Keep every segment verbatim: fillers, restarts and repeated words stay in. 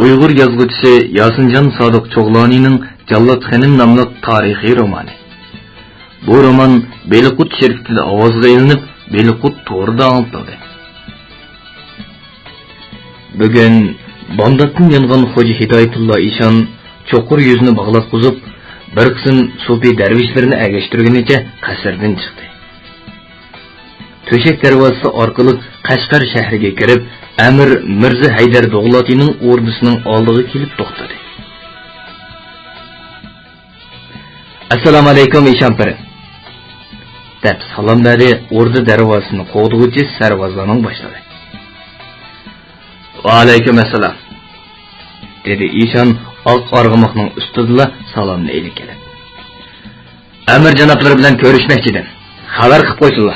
ئۇيغۇر يازغۇچىسى ياسىنجان سادىق چوغلانىنىڭ جاللات خېنىم ناملىق تارىخىي رومانى. بۇ رومان بېلىققۇت شىركىتىدە ئاۋازغا ئېلىنىپ، بېلىققۇت تورىدا ئاڭلىتىلدى. بۈگۈن بامداتتىن يانغان خوجا ھىدايەتۇللا ئىشان چوقۇر يۈزنى باغلاتقۇزۇپ، بىر قىسىم سوپى دەرۋىشلىرىنى ئەگەشتۈرگىنىچە قەسىردىن چىقتى. تۆشەك دەرۋازىسى ئارقىلىق قەشقەر شەھىرىگە كىرىپ، ئەمىر مىرزا ھەيدەر دوغلاتىنىڭ ئوردىسىنىڭ ئالدىغا كېلىپ توختىدى. «ئەسسالامۇئەلەيكۇم، ئىشان پىرى!» دەپ سالام بەردى ئوردا دەرۋازىسىنى قوغدىغۇچى سەرۋازلارنىڭ باشلىقى. «ۋەئەلەيكۇم ئەسسالام!» دېدى ئىشان ئاق ئارغىماقنىڭ ئۈستىدىلا سالامنى ئېلىپ كېلىپ. «ئەمىر جانابلىرى بىلەن كۆرۈشمەكچىدىم. خەۋەر قىپ قويسۇنلا.»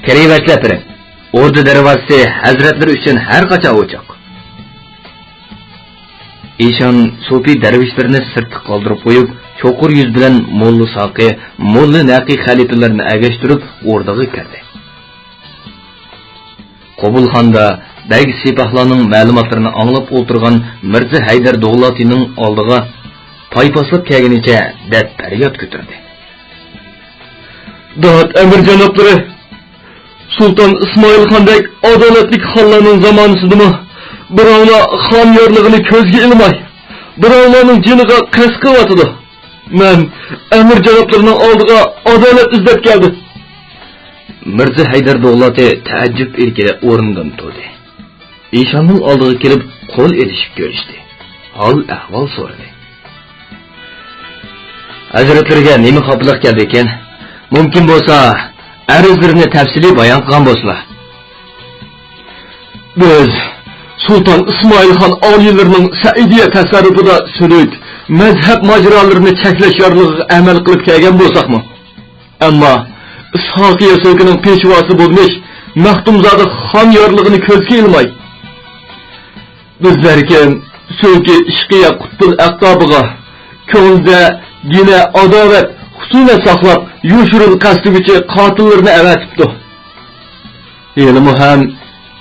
«كىرىۋەرسىلە پىرى. ئوردا دەرۋازىسى ھەزرەتلىرى ئۈچۈن ھەر قاچان ئوچۇق.» ئىشان سوپى دەرۋىشلىرىنى سىرتتا قالدۇرۇپ قويۇپ، چوقۇر يۈز بىلەن موللا ساقى، موللا نەقى خەلىپىلىرىنى ئەگەشتۈرۈپ ئوردىغا كىردى. قوبۇلخاندا بەگ سىپاھلارنىڭ مەلۇماتلىرىنى ئاڭلاپ ئولتۇرغان مىرزا ھەيدەر دوغلاتىنىڭ ئالدىغا پايپاسلاپ كەلگىنىچە دەرد-پەرياد كۆتۈردى. «داد ئەمىر جانابلىرى! سۇلتان ئىسمائىل خاندەك ئادالەتلىك خانلارنىڭ زامانىسىدىمۇ بىراۋلار خان يارلىقىنى كۆزگە ئىلماي، بىراۋلارنىڭ جېنىغا قەست قىلىۋاتىدۇ. مەن ئەمىر جانابلىرىنىڭ ئالدىغا ئادالەت ئىزدەپ كەلدىم.» مىرزا ھەيدەر دوغلاتى تەئەججۈپ ئىلكىدە ئورنىدىن تۇردى. ئىشاننىڭ ئالدىغا كېلىپ قول ئېلىشىپ كۆرۈشتى. ھال-ئەھۋال سورىدى. «ھەزرەتلىرىگە نېمە خاپىلىق كەلدىكىن؟ مۇمكىن بولسا، ئەرزلىرىنى تەپسىلىي بايان قىلغان بولسىلا.» «بىز سۇلتان ئىسمائىل خان ئالىيلىرىنىڭ سەئىدىيە تەسەررۇپىدا سۈلۈك، مەزھەپ ماجىرالىرىنى چەكلەش يارلىقىغا ئەمەل قىلىپ كەلگەن بولساقمۇ، ئەمما ئىسھاقىيە سۆلكىنىڭ پېشۋاسى بولمىش مەختۇمزادە خان يارلىقىنى كۆزگە ئىلماي، بىزلەركىن سۆلكى ئىشقىيە قۇتبۇل ئەقتابىغا كۆڭلىدە گىنە ئاداۋەت، خۇسۇمەت ساقلاپ، يوشۇرۇن قەستىگۈچى قاتىللىرىنى ئەۋەتىپتۇ. ھېلىمۇ ھەم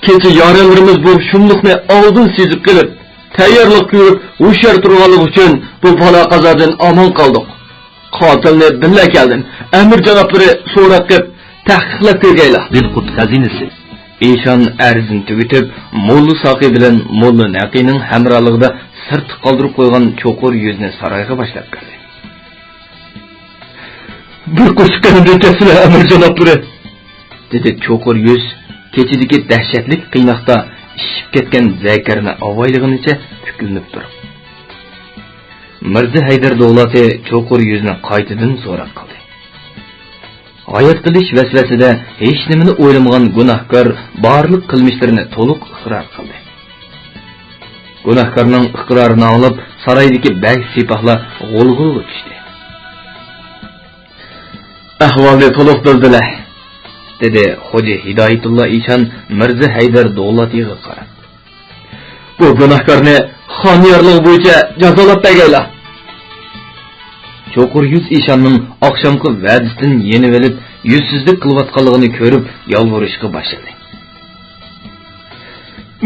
كېچە يارەنلىرىمىز بۇ شۇملۇقنى ئالدىن سېزىپ قېلىپ، تەييارلىق كۆرۈپ، ھوشيار تۇرغانلىقى ئۈچۈن بۇ بالا-قازادىن ئامان قالدۇق. قاتىلنى بىللە كەلدىم، ئەمىر جانابلىرى سوراق قىپ، تەھقىقلەپ كۆرگەيلا.» بىلقۇت خەزىنىسى. ئىشان ئەرزىنى تۈگىتىپ، موللا ساقى بىلەن موللا نەقىنىڭ ھەمراھلىقىدا سىرتتا قالدۇرۇپ قويغان چوقۇر يۈزنى سارايغا باشلاپ كىردى. «بىر قوشۇق قېنىمدىن كەتسىلە، ئەمىر جانابلىرى!» دېدى چوقۇر يۈز كېچىدىكى دەھشەتلىك قىيناقتا ئىششىپ كەتكەن زەكەرنى ئاۋايلىغىنىچە پۈكۈلۈپ تۇرۇپ. مىرزا ھەيدەر دوغلاتى چوقۇر يۈزنى قايتىدىن سوراق قىلدى. ھايات قېلىش ۋەسۋەسىدە ھېچنېمىنى ئويلىمىغان گۇناھكار بارلىق قىلمىشلىرىنى تولۇق ئىقرار قىلدى. گۇناھكارنىڭ ئىقرارىنى ئاڭلاپ، سارايدىكى بەگ سىپاھلار غۇلغۇلىغا چۈشتى. «ئەھۋالنى تولۇق بىلدىلە»، دېدى خوجا ھىدايەتۇللا ئىشان مىرزا ھەيدەر دوغلاتىغا قاراپ. «بۇ گۇناھكارنى خان يارلىقى بويىچە جازالاپ بەرگەيلا.» چوقۇر يۈز ئىشاننىڭ ئاخشامقى ۋەدىسىدىن يېنىۋېلىپ، يۈزسىزلىك قىلىۋاتقانلىقىنى كۆرۈپ، يالۋۇرۇشقا باشلىدى.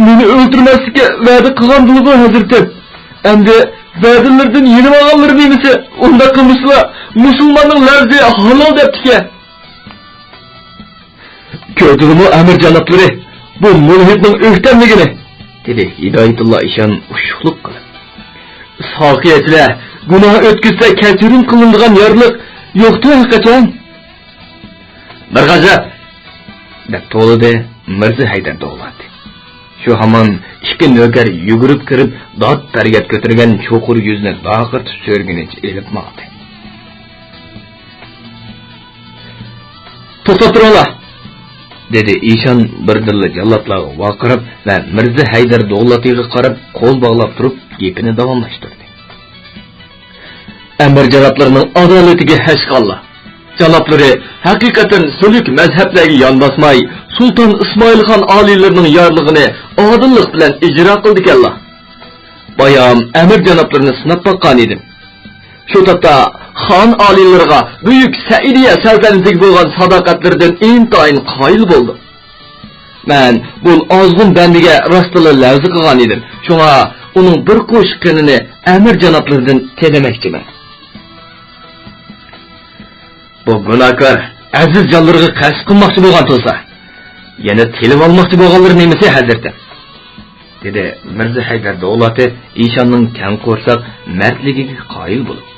«مېنى ئۆلتۈرمەسلىككە ۋەدە قىلغاندىلىغۇ، ھەزرىتىم؟ ئەمدى ۋەدىلىرىدىن يېنىۋالغانلىرى نېمىسى؟ ئۇنداق قىلمىسىلا، مۇسۇلماننىڭ لەۋزى ھالال دەپتىكەن.» «كۆردىڭىزمۇ، ئەمىر جانابلىرى، بۇ مۇلھىدنىڭ ئۆكتەملىكىنى؟» دېدى ھىدايەتۇللا ئىشان ئۇششۇقلۇق قىلىپ. «ئىسھاقىيەچىلەر گۇناھ ئۆتكۈزسە كەچۈرۈم قىلىنىدىغان يارلىق يوقتۇ ھەرقاچان.» «بىر غەزەپ!» دەپ توۋلىدى مىرزا ھەيدەر دوغلاتى. شۇ ھامان ئىككى نۆكەر يۈگۈرۈپ كىرىپ، داد-پەرياد كۆتۈرگەن چوقۇر يۈزنى داقىرتىپ سۆرىگىنىچە ئېلىپ ماڭدى. «توختاپ تۇرۇڭلار!» دېدى ئىشان بىردىنلا جاللاتلارغا ۋارقىراپ ۋە مىرزا ھەيدەر دوغلاتىغا قاراپ قول باغلاپ تۇرۇپ گېپىنى داۋاملاشتۇردى. «ئەمىر جانابلىرىنىڭ ئادالىتىگە ھەشقاللا! جانابلىرى ھەقىقەتەن سۈلۈك مەزھەپلەرگە يان باسماي، سۇلتان ئىسمائىل خان ئالىيلىرىنىڭ يارلىقىنى ئادىللىق بىلەن ئىجرا قىلدىكەنلا. بايام ئەمىر جانابلىرىنى سىناپ باققانىدىم. شۇ تاپتا خان ئالىيلىرىغا بۈيۈك سەئىدىيە سەلتەنىتىگە بولغان ساداقەتلىرىدىن ئىنتايىن قايىل بولدۇم. مەن بۇ ئازغۇن بەندىگە راستلا لەۋزى قىلغان ئىدىم. شۇڭا ئۇنىڭ بىر قوشۇق قېنىنى ئەمىر جانابلىرىدىن تىلىمەكچىمەن. بۇ گۇناھكار ئەزىز جانلىرىغا قەست قىلماقچى بولغان تۇرسا، يەنە تىلىۋالماقچى بولغانلىرى نېمىسى، ھەزرىتىم؟ دېدى مىرزا ھەيدەر دوغلاتى ئىشاننىڭ كەڭ قورساق مەردلىكىگە قايىل بولۇپ.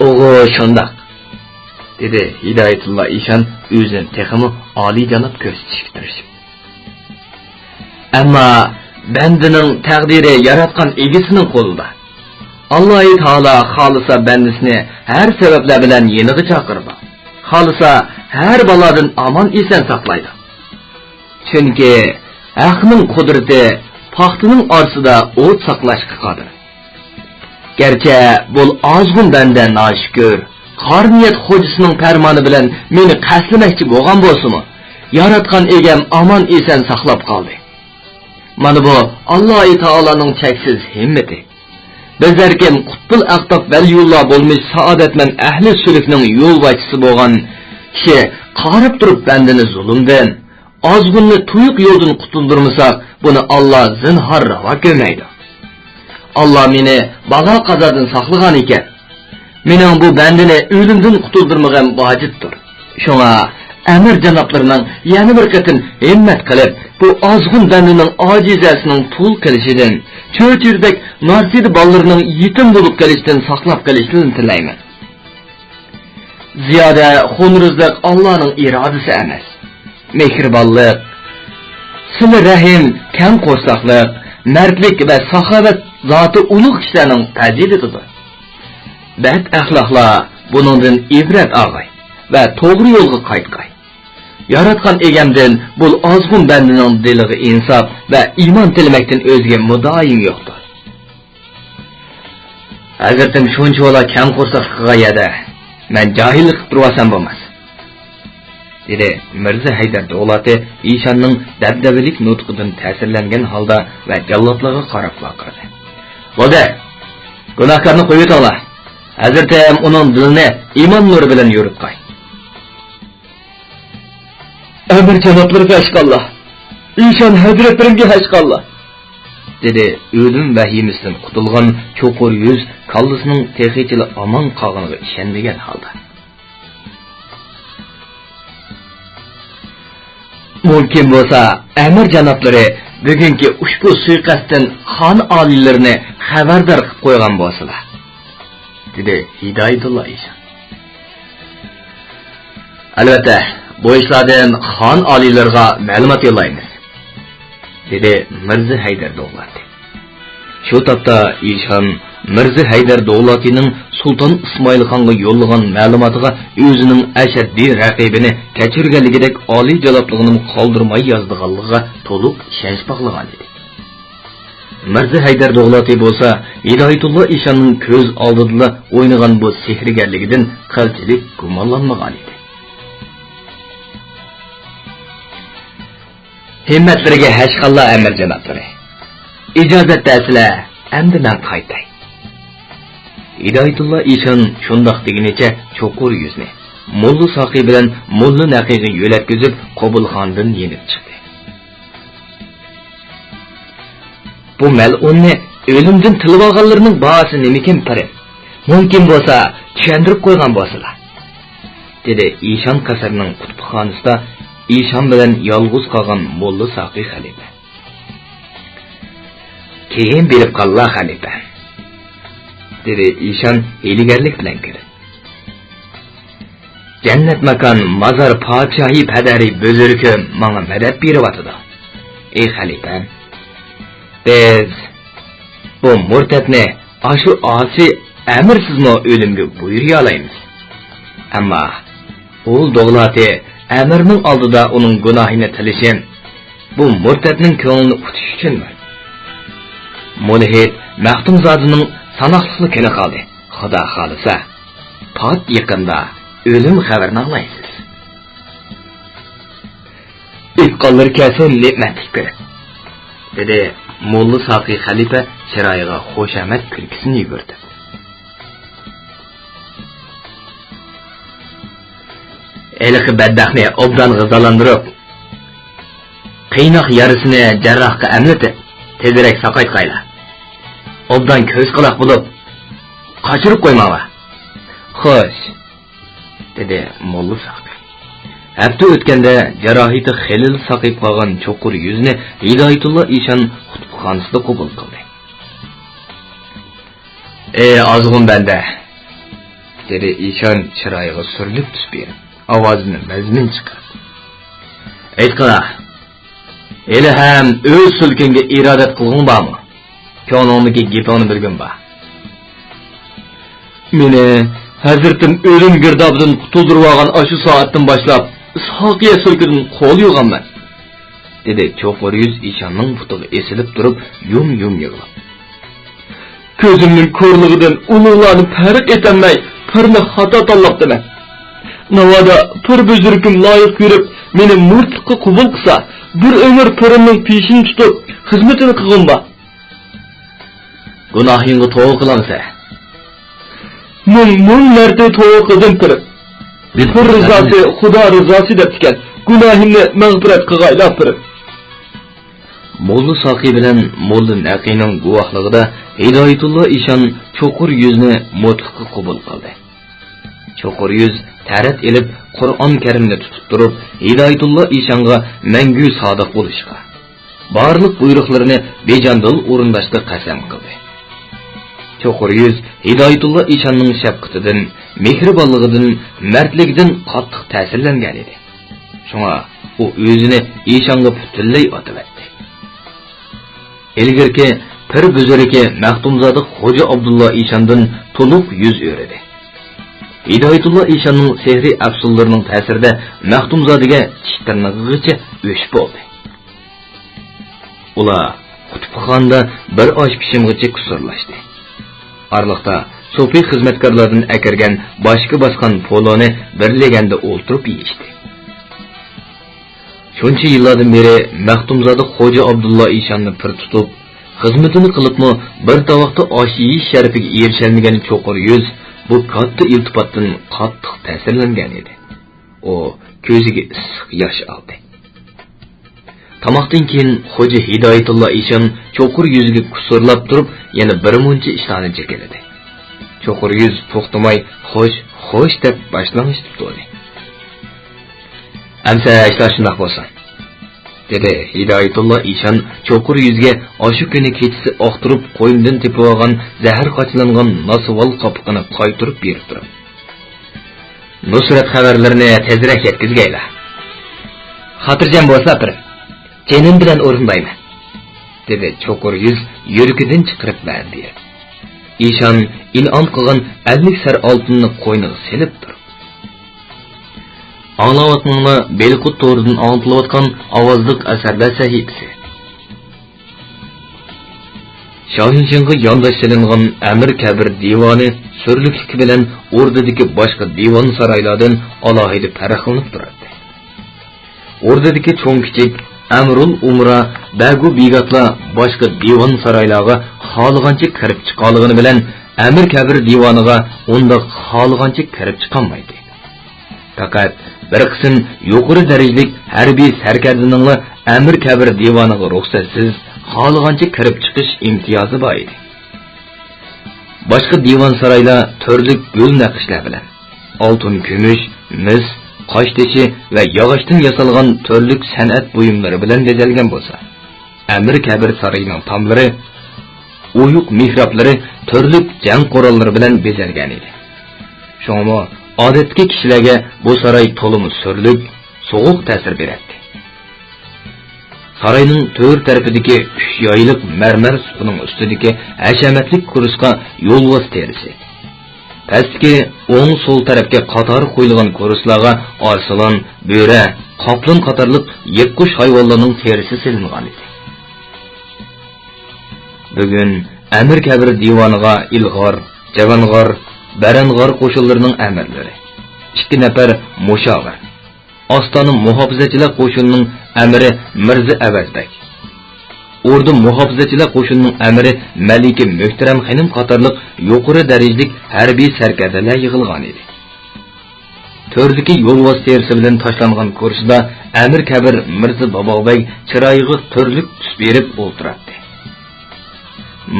ئۇغۇ شۇنداق، دېدى ھىدايەتۇللا ئىشان ئۆزىنى تېخىمۇ ئالىيجاناب كۆرسىتىشكە تىرىشىپ. ئەمما بەندىنىڭ تەقدىرى ياراتقان ئىگىسىنىڭ قولىدا. ئاللاھى تائالا خالىسا بەندىسىنى ھەر سەۋەبلەر بىلەن يېنىغا چاقىرىدۇ. خالىسا ھەر بالادىن ئامان-ئېسەن ساقلايدۇ. چۈنكى ھەقنىڭ قۇدرىتى پاختىنىڭ ئارىسىدا ئوت ساقلاشقا قادىر. گەرچە بۇ ئازغۇن بەندە ناشۈكۈر، قارا نىيەت خوجىسىنىڭ پەرمانى بىلەن مېنى قەستلىمەكچى بولغان بولسىمۇ، ياراتقان ئىگەم ئامان-ئېسەن ساقلاپ قالدى. مانا بۇ ئاللاھى تائالانىڭ چەكسىز ھىممىتى. بىزلەركەن قۇتبۇل ئەقتاب ۋەلىيۇللا بولمىش سائادەتمەن ئەھلى سۈلۈكنىڭ يولۋاچىسى بولغان كىشى قاراپ تۇرۇپ بەندىنى زۇلۇمدىن، ئازغۇننى تۇيۇق يولدىن قۇتۇلدۇرمىساق، بۇنى ئاللا زىنھار راۋا كۆرمەيدۇ. ئاللا مېنى بالا-قازادىن ساقلىغان ئىكەن. مېنىڭ بۇ بەندىنى ئۆلۈمدىن قۇتۇلدۇرمىغىم ۋاجىپتۇر. شۇڭا ئەمىر جانابلىرىنىڭ يەنە بىر قېتىم ھىممەت قىلىپ، بۇ ئازغۇن بەندىنىڭ ئاجىزەسىنىڭ تۇل قېلىشىدىن، چۆچۈرىدەك نارسىدە بالىلىرىنىڭ يېتىم بولۇپ قېلىشىدىن ساقلاپ قېلىشىنى تىلەيمەن. زىيادە خۇنرۇزلۇق ئاللانىڭ ئىرادىسى ئەمەس. مېھرىبانلىق، سىلە رەھىم، كەڭ قورساقلىق، مەردلىك ۋە ساخاۋەت زاتى ئۇلۇغ كىشىلەرنىڭ پەزىلىتىدۇر. بەد ئەخلاقلار بۇنىڭدىن ئىبرەت ئالغاي ۋە توغرا يولغا قايتقاي. ياراتقان ئىگەمدىن بۇ ئازغۇن بەندىنىڭ دىلىغا ئىنساپ ۋە ئىمان تىلىمەكتىن ئۆزگە مۇدايىم يوقتۇر. ھەزرىتىم شۇنچىۋالا كەڭ قورساقلىق قىلغان يەردە مەن جاھىللىق قىلىپ تۇرۇۋالسام بولماس، دېدى مىرزا ھەيدەر دوغلاتى ئىشاننىڭ دەبدەبىلىك نۇتقىدىن تەسىرلەنگەن ھالدا ۋە جاللاتلارغا قاراپ ۋارقىرىدى. بولدى، گۇناھكارنى قويۇۋېتىڭلار. ھەزرىتىم ئۇنىڭ دىلىنى ئىمان نۇرى بىلەن يورۇتقاي. ئەمىر جانابلىرىغا ھەشقاللا! ئىشان ھەزرەتلىرىمگە ھەشقاللا! دېدى ئۆلۈم ۋەھىمىسىدىن قۇتۇلغان چوقۇر يۈز، كاللىسىنىڭ تېخىچىلا ئامان قالغىنىغا ئىشەنمىگەن ھالدا. مۇمكىن بولسا، ئەمىر جانابلىرى بۈگۈنكى ئۇشبۇ سۇيىقەستتىن خان ئالىيلىرىنى خەۋەردار قىلىپ قويغان بولسىلا، دېدى ھىدايەتۇللا ئىشان. ئەلۋەتتە، بۇ ئىشلاردىن خان ئالىيلىرىغا مەلۇمات يوللايمىز، دېدى مىرزا ھەيدەر دوغلاتى. شۇ تاپتا ئىشان مىرزا ھەيدەر دوغلاتىنىڭ سۇلتان ئىسمائىل خانغا يوللىغان مەلۇماتىغا ئۆزىنىڭ ئەشەددىي رەقىبىنى كەچۈرگەنلىكىدەك ئالىي جانابلىقىنىمۇ قالدۇرماي يازىدىغانلىقىغا تولۇق ئىشەنچ باغلىغانىدى. مىرزا ھەيدەر دوغلاتى بولسا ھىدايەتۇللا ئىشاننىڭ كۆز ئالدىدىلا ئوينىغان بۇ سېھىرگەرلىكىدىن قىلچىلىك گۇمانلانمىغانىدى. ھىممەتلىرىگە ھەشقاللا ئەمىر جانابلىرى. ئىجازەت بەرسىلە، ئەمدى مەن قايتاي. ھىدايەتۇللا ئىشان شۇنداق دېگىنىچە چوقۇر يۈزنى موللا ساقى بىلەن موللا نەقىگە يۆلەتكۈزۈپ، قوبۇلخانىدىن يېنىپ چىقتى. بۇ مەلئۇننى ئۆلۈمدىن تىلىۋالغانلىرىنىڭ باھاسى نېمىكىن پىرىم؟ مۇمكىن بولسا، چۈشەندۈرۈپ قويغان بولسىلا، دېدى ئىشان قەسىرىنىڭ قۇتۇپخانىسىدا ئىشان بىلەن يالغۇز قالغان موللا ساقى خەلىپە. كېيىن بېرىپ قاللا، خەلىپە، دېدى ئىشان ھىيلىگەرلىك بىلەن كۈلۈپ. جەننەت ماكان مازار پادىشاھى پەدەرى بۈزۈرگۈم ماڭا مەدەت بېرىۋاتىدۇ. ئى خەلىپەم، بىز بۇ مۇرتەتنى ئاشۇ ئاسىي ئەمىرسىزمۇ ئۆلۈمگە بۇيرۇيالايمىز. ئەمما ئوغۇل دوغلاتى ئەمىرنىڭ ئالدىدا ئۇنىڭ گۇناھىنى تىلىشىم بۇ مۇرتەتنىڭ كۆڭلىنى ئۇتۇش ئۈچۈندۇر. مۇلھىد مەختۇمزادىنىڭ ساناقلىقلا كۈنى قالدى. خۇدا خالىسا، پات يېقىندا ئۆلۈم خەۋىرىنى ئاڭلايسىز. ئېيتقانلىرى كەلسۇن نېمەتلىك بىر، دېدى موللا ساقى خەلىپە چىرايىغا خۇشامەت كۈلكىسىنى يۈگۈرتۈپ. ھېلىقى بەتبەختنى ئوبدان غىزالاندۇرۇپ، قىيناق يارىسىنى جەرراھقا ئەملىتىپ، تېزرەك ساقايتقايلا. ئوبدان كۆز-قۇلاق بولۇپ، قاچۇرۇپ قويماڭلار. خوش، دېدى موللا ساقىي. ھەپتە ئۆتكەندە جاراھىتى خېلىلا ساقىيىپ قالغان چوقۇر يۈزنى ھىدايەتۇللا ئىشان خۇتبىخانىسىدا قوبۇل قىلدى. ئى ئازغۇن بەندە، دېدى ئىشان چىرايىغا سۈرلۈك تۈس بېرىپ، ئاۋازىنى مەزمۇن چىقىرىپ. ئېيتقىنا، ھېلىھەم ئۆز سۈلكۈڭگە ئىرادەت قىلغۇڭ بارمۇ؟ كۆڭلۈڭدىكى گېپىڭنى بىلگۈم بار. مېنى ھەزرىتىم ئۆلۈم گىردابىدىن قۇتۇلدۇرۇۋالغان ئاشۇ سائەتتىن باشلاپ ئىسھاقىيە سۈلكىدىن قول يۇغانمەن، دېدى چوقۇر يۈز ئىشاننىڭ پۇتىغا ئېسىلىپ تۇرۇپ، يۇم-يۇم يىغلاپ. كۆزۈمنىڭ كورلۇقىدىن ئۇلۇغلارنى پەرق ئېتەلمەي، پىرنى خاتا تاللاپتىمەن. ناۋادا پىر بۈزرۈكۈم لايىق كۆرۈپ، مېنى مۇرىتلىققا قوبۇل قىلسا، بىر ئۆمۈر پىرىمنىڭ پېشىنى تۇتۇپ، خىزمىتىنى قىلغۇم بار. گۇناھىڭغا توۋا قىلامسەن؟ مىڭ، مىڭ مەرتە توۋا قىلدىم، پىرىم. پىر رىزاسى، خۇدا رىزاسى دەپتىكەن. گۇناھىمنى مەغپىرەت قىلغايلا، پىرىم. موللا ساقىي بىلەن موللا نەقىنىڭ گۇۋاھلىقىدا ھىدايەتۇللا ئىشان چوقۇر يۈزنى مۇرىتلىققا قوبۇل قىلدى. چوقۇر يۈز تەرەت ئېلىپ، قۇرئان كەرىمنى تۇتۇپ تۇرۇپ، ھىدايەتۇللا ئىشانغا مەڭگۈ سادىق بولۇشقا، بارلىق بۇيرۇقلىرىنى بىجاندىل ئورۇنداشقا قەسەم قىلدى. چوقۇر يۈز ھىدايەتۇللا ئىشاننىڭ شەپقىتىدىن، مېھرىبانلىقىدىن، مەردلىكىدىن قاتتىق تەسىرلەنگەن ئىدى. شۇڭا ئۇ ئۆزىنى ئىشانغا پۈتۈنلەي ئاتىۋەتتى. ئىلگىرىكى پىر بۈزرۈكى مەختۇمزادە خوجا ئابدۇللا ئىشاندىن تولۇق يۈز ئۆرۈدى. ھىدايەتۇللا ئىشاننىڭ سېھرىي ئەپسۇنلىرىنىڭ تەسىرىدە مەختۇمزادىگە چىش تىرنىقىغىچە ئۆچ بولدى. ئۇلار خۇتبىخانىدا بىر ئاش پىشىمغىچە قۇسۇرلاشتى. ئارىلىقتا سوپى خىزمەتكارلاردىن ئەكىرگەن باشقا باسقان پولۇنى بىر لېگەندە ئولتۇرۇپ يېيىشتى. شۇنچە يىللاردىن بېرى مەختۇمزادە خوجا ئابدۇللا ئىشاننى پىر تۇتۇپ، خىزمىتىنى قىلىپمۇ بىر تاۋاقتا ئاش يېيىش شەرىپىگە ئېرىشەلمىگەن چوقۇر يۈز بۇ كاتتا ئىلتىپاتتىن قاتتىق تەسىرلەنگەن ئىدى. ئۇ كۆزىگە ئىسسىق ياش ئالدى. تاماقتىن كېيىن خوجا ھىدايەتۇللا ئىشان چوقۇر يۈزگە قۇسۇرلاپ تۇرۇپ، يەنە بىر مۇنچە ئىشلارنى جېكىلىدى. چوقۇر يۈز توختىماي «خوش، خوش» دەپ باشلانغىچە تۇتۇۋالدى. «ئەمسە ئىشلار شۇنداق بولسۇن»، دېدى ھىدايەتۇللا ئىشان چوقۇر يۈزگە ئاشۇ كۈنى كېچىسى ئاختۇرۇپ قوينىدىن تېپىۋالغان زەھەر قاچىلانغان ناسۋال قاپىقىنى قايتۇرۇپ بېرىپ تۇرۇپ. «نۇسرەت خەۋەرلىرىنى تېزرەك يەتكۈزگەيلا. خاتىرجەم بولسا، پىرىم، جېنىم بىلەن ئورۇندايمەن»، دېدى چوقۇر يۈز يۈرىكىدىن چىقىرىپ مەن بېرىپ. ئىشان ئىنئام قىلغان ئەللىك سەر ئالتۇننى قوينىغا سېلىپ تۇرۇپ. ئاڭلاۋاتقىنىڭلار بېلىققۇت تورىدىن ئاڭلىتىلىۋاتقان ئاۋازلىق ئەسەرلەر سەھىپىسى. شاھىنشىڭغا يانداش سېلىنغان ئەمىر كەبىر دىۋانى سۈرلۈكلۈكى بىلەن ئوردىدىكى باشقا دىۋان سارايلاردىن ئالاھىدە پەرقلىنىپ تۇراتتى. ئوردىدىكى چوڭ-كىچىك، ئەمرۇل ئۇمرا، بەگۇ بىگاتلار باشقا دىۋان سارايلارغا خالىغانچە كىرىپ چىقالىغىنى بىلەن، ئەمىر كەبىر دىۋانىغا ئۇنداق خالىغانچە كىرىپ چىقالمايتتى. پەقەت بىر قىسىم يۇقىرى دەرىجىلىك ھەربىي سەركەردىنىڭلا ئەمىر كەبىر دىۋانىغا رۇخسەتسىز خالىغانچە كىرىپ چىقىش ئىمتىيازى بار ئىدى. باشقا دىۋان سارايلار تۈرلۈك گۈل نەقىشلەر بىلەن، ئالتۇن، كۈمۈش، مىس، قاشتېشى ۋە ياغاچتىن ياسالغان تۈرلۈك سەنئەت بۇيۇملىرى بىلەن بېزەلگەن بولسا، ئەمىر كەبىر سارىيىنىڭ تاملىرى، ئويۇق مېھرابلىرى تۈرلۈك جەڭ قوراللىرى بىلەن بېزەلگەن ئىدى. شۇڭىمۇ ئادەتتىكى كىشىلەرگە بۇ ساراي تولىمۇ سۈرلۈك، سوغۇق تەسىر بېرەتتى. ساراينىڭ تۆر تەرىپىدىكى ئۈچ يايلىق مەرمەر سۇپىنىڭ ئۈستىدىكى ھەشەمەتلىك كۇرسقا يولۋاس تېرىسى، پەستىكى ئوڭ، سول تەرەپكە قاتار قويۇلغان كۇرسلارغا ئارسلان، بۆرە، قاپلان قاتارلىق يىرتقۇچ ھايۋانلارنىڭ تېرىسى سېلىنغانىدى. بۈگۈن ئەمىر كەبىر دىۋانىغا ئىلغار، جاۋانغار، بەرەنغار قوشۇنلىرىنىڭ ئەمىرلىرى، ئىككى نەپەر مۇشاۋىر، ئاستانە مۇھاپىزەتچىلەر قوشۇنىنىڭ ئەمىرى مىرزا ئەۋەز بەگ، ئوردا مۇھاپىزەتچىلەر قوشۇنىنىڭ ئەمىرى مەلىكە مۆھتەرەم خېنىم قاتارلىق يۇقىرى دەرىجىلىك ھەربىي سەركەردىلەر يىغىلغانىدى. تۆردىكى يولۋاس تېرىسى بىلەن تاشلانغان كۇرسىدا ئەمىر كەبىر مىرزا باباغبەگ چىرايىغا تۈرلۈك تۈس بېرىپ ئولتۇراتتى.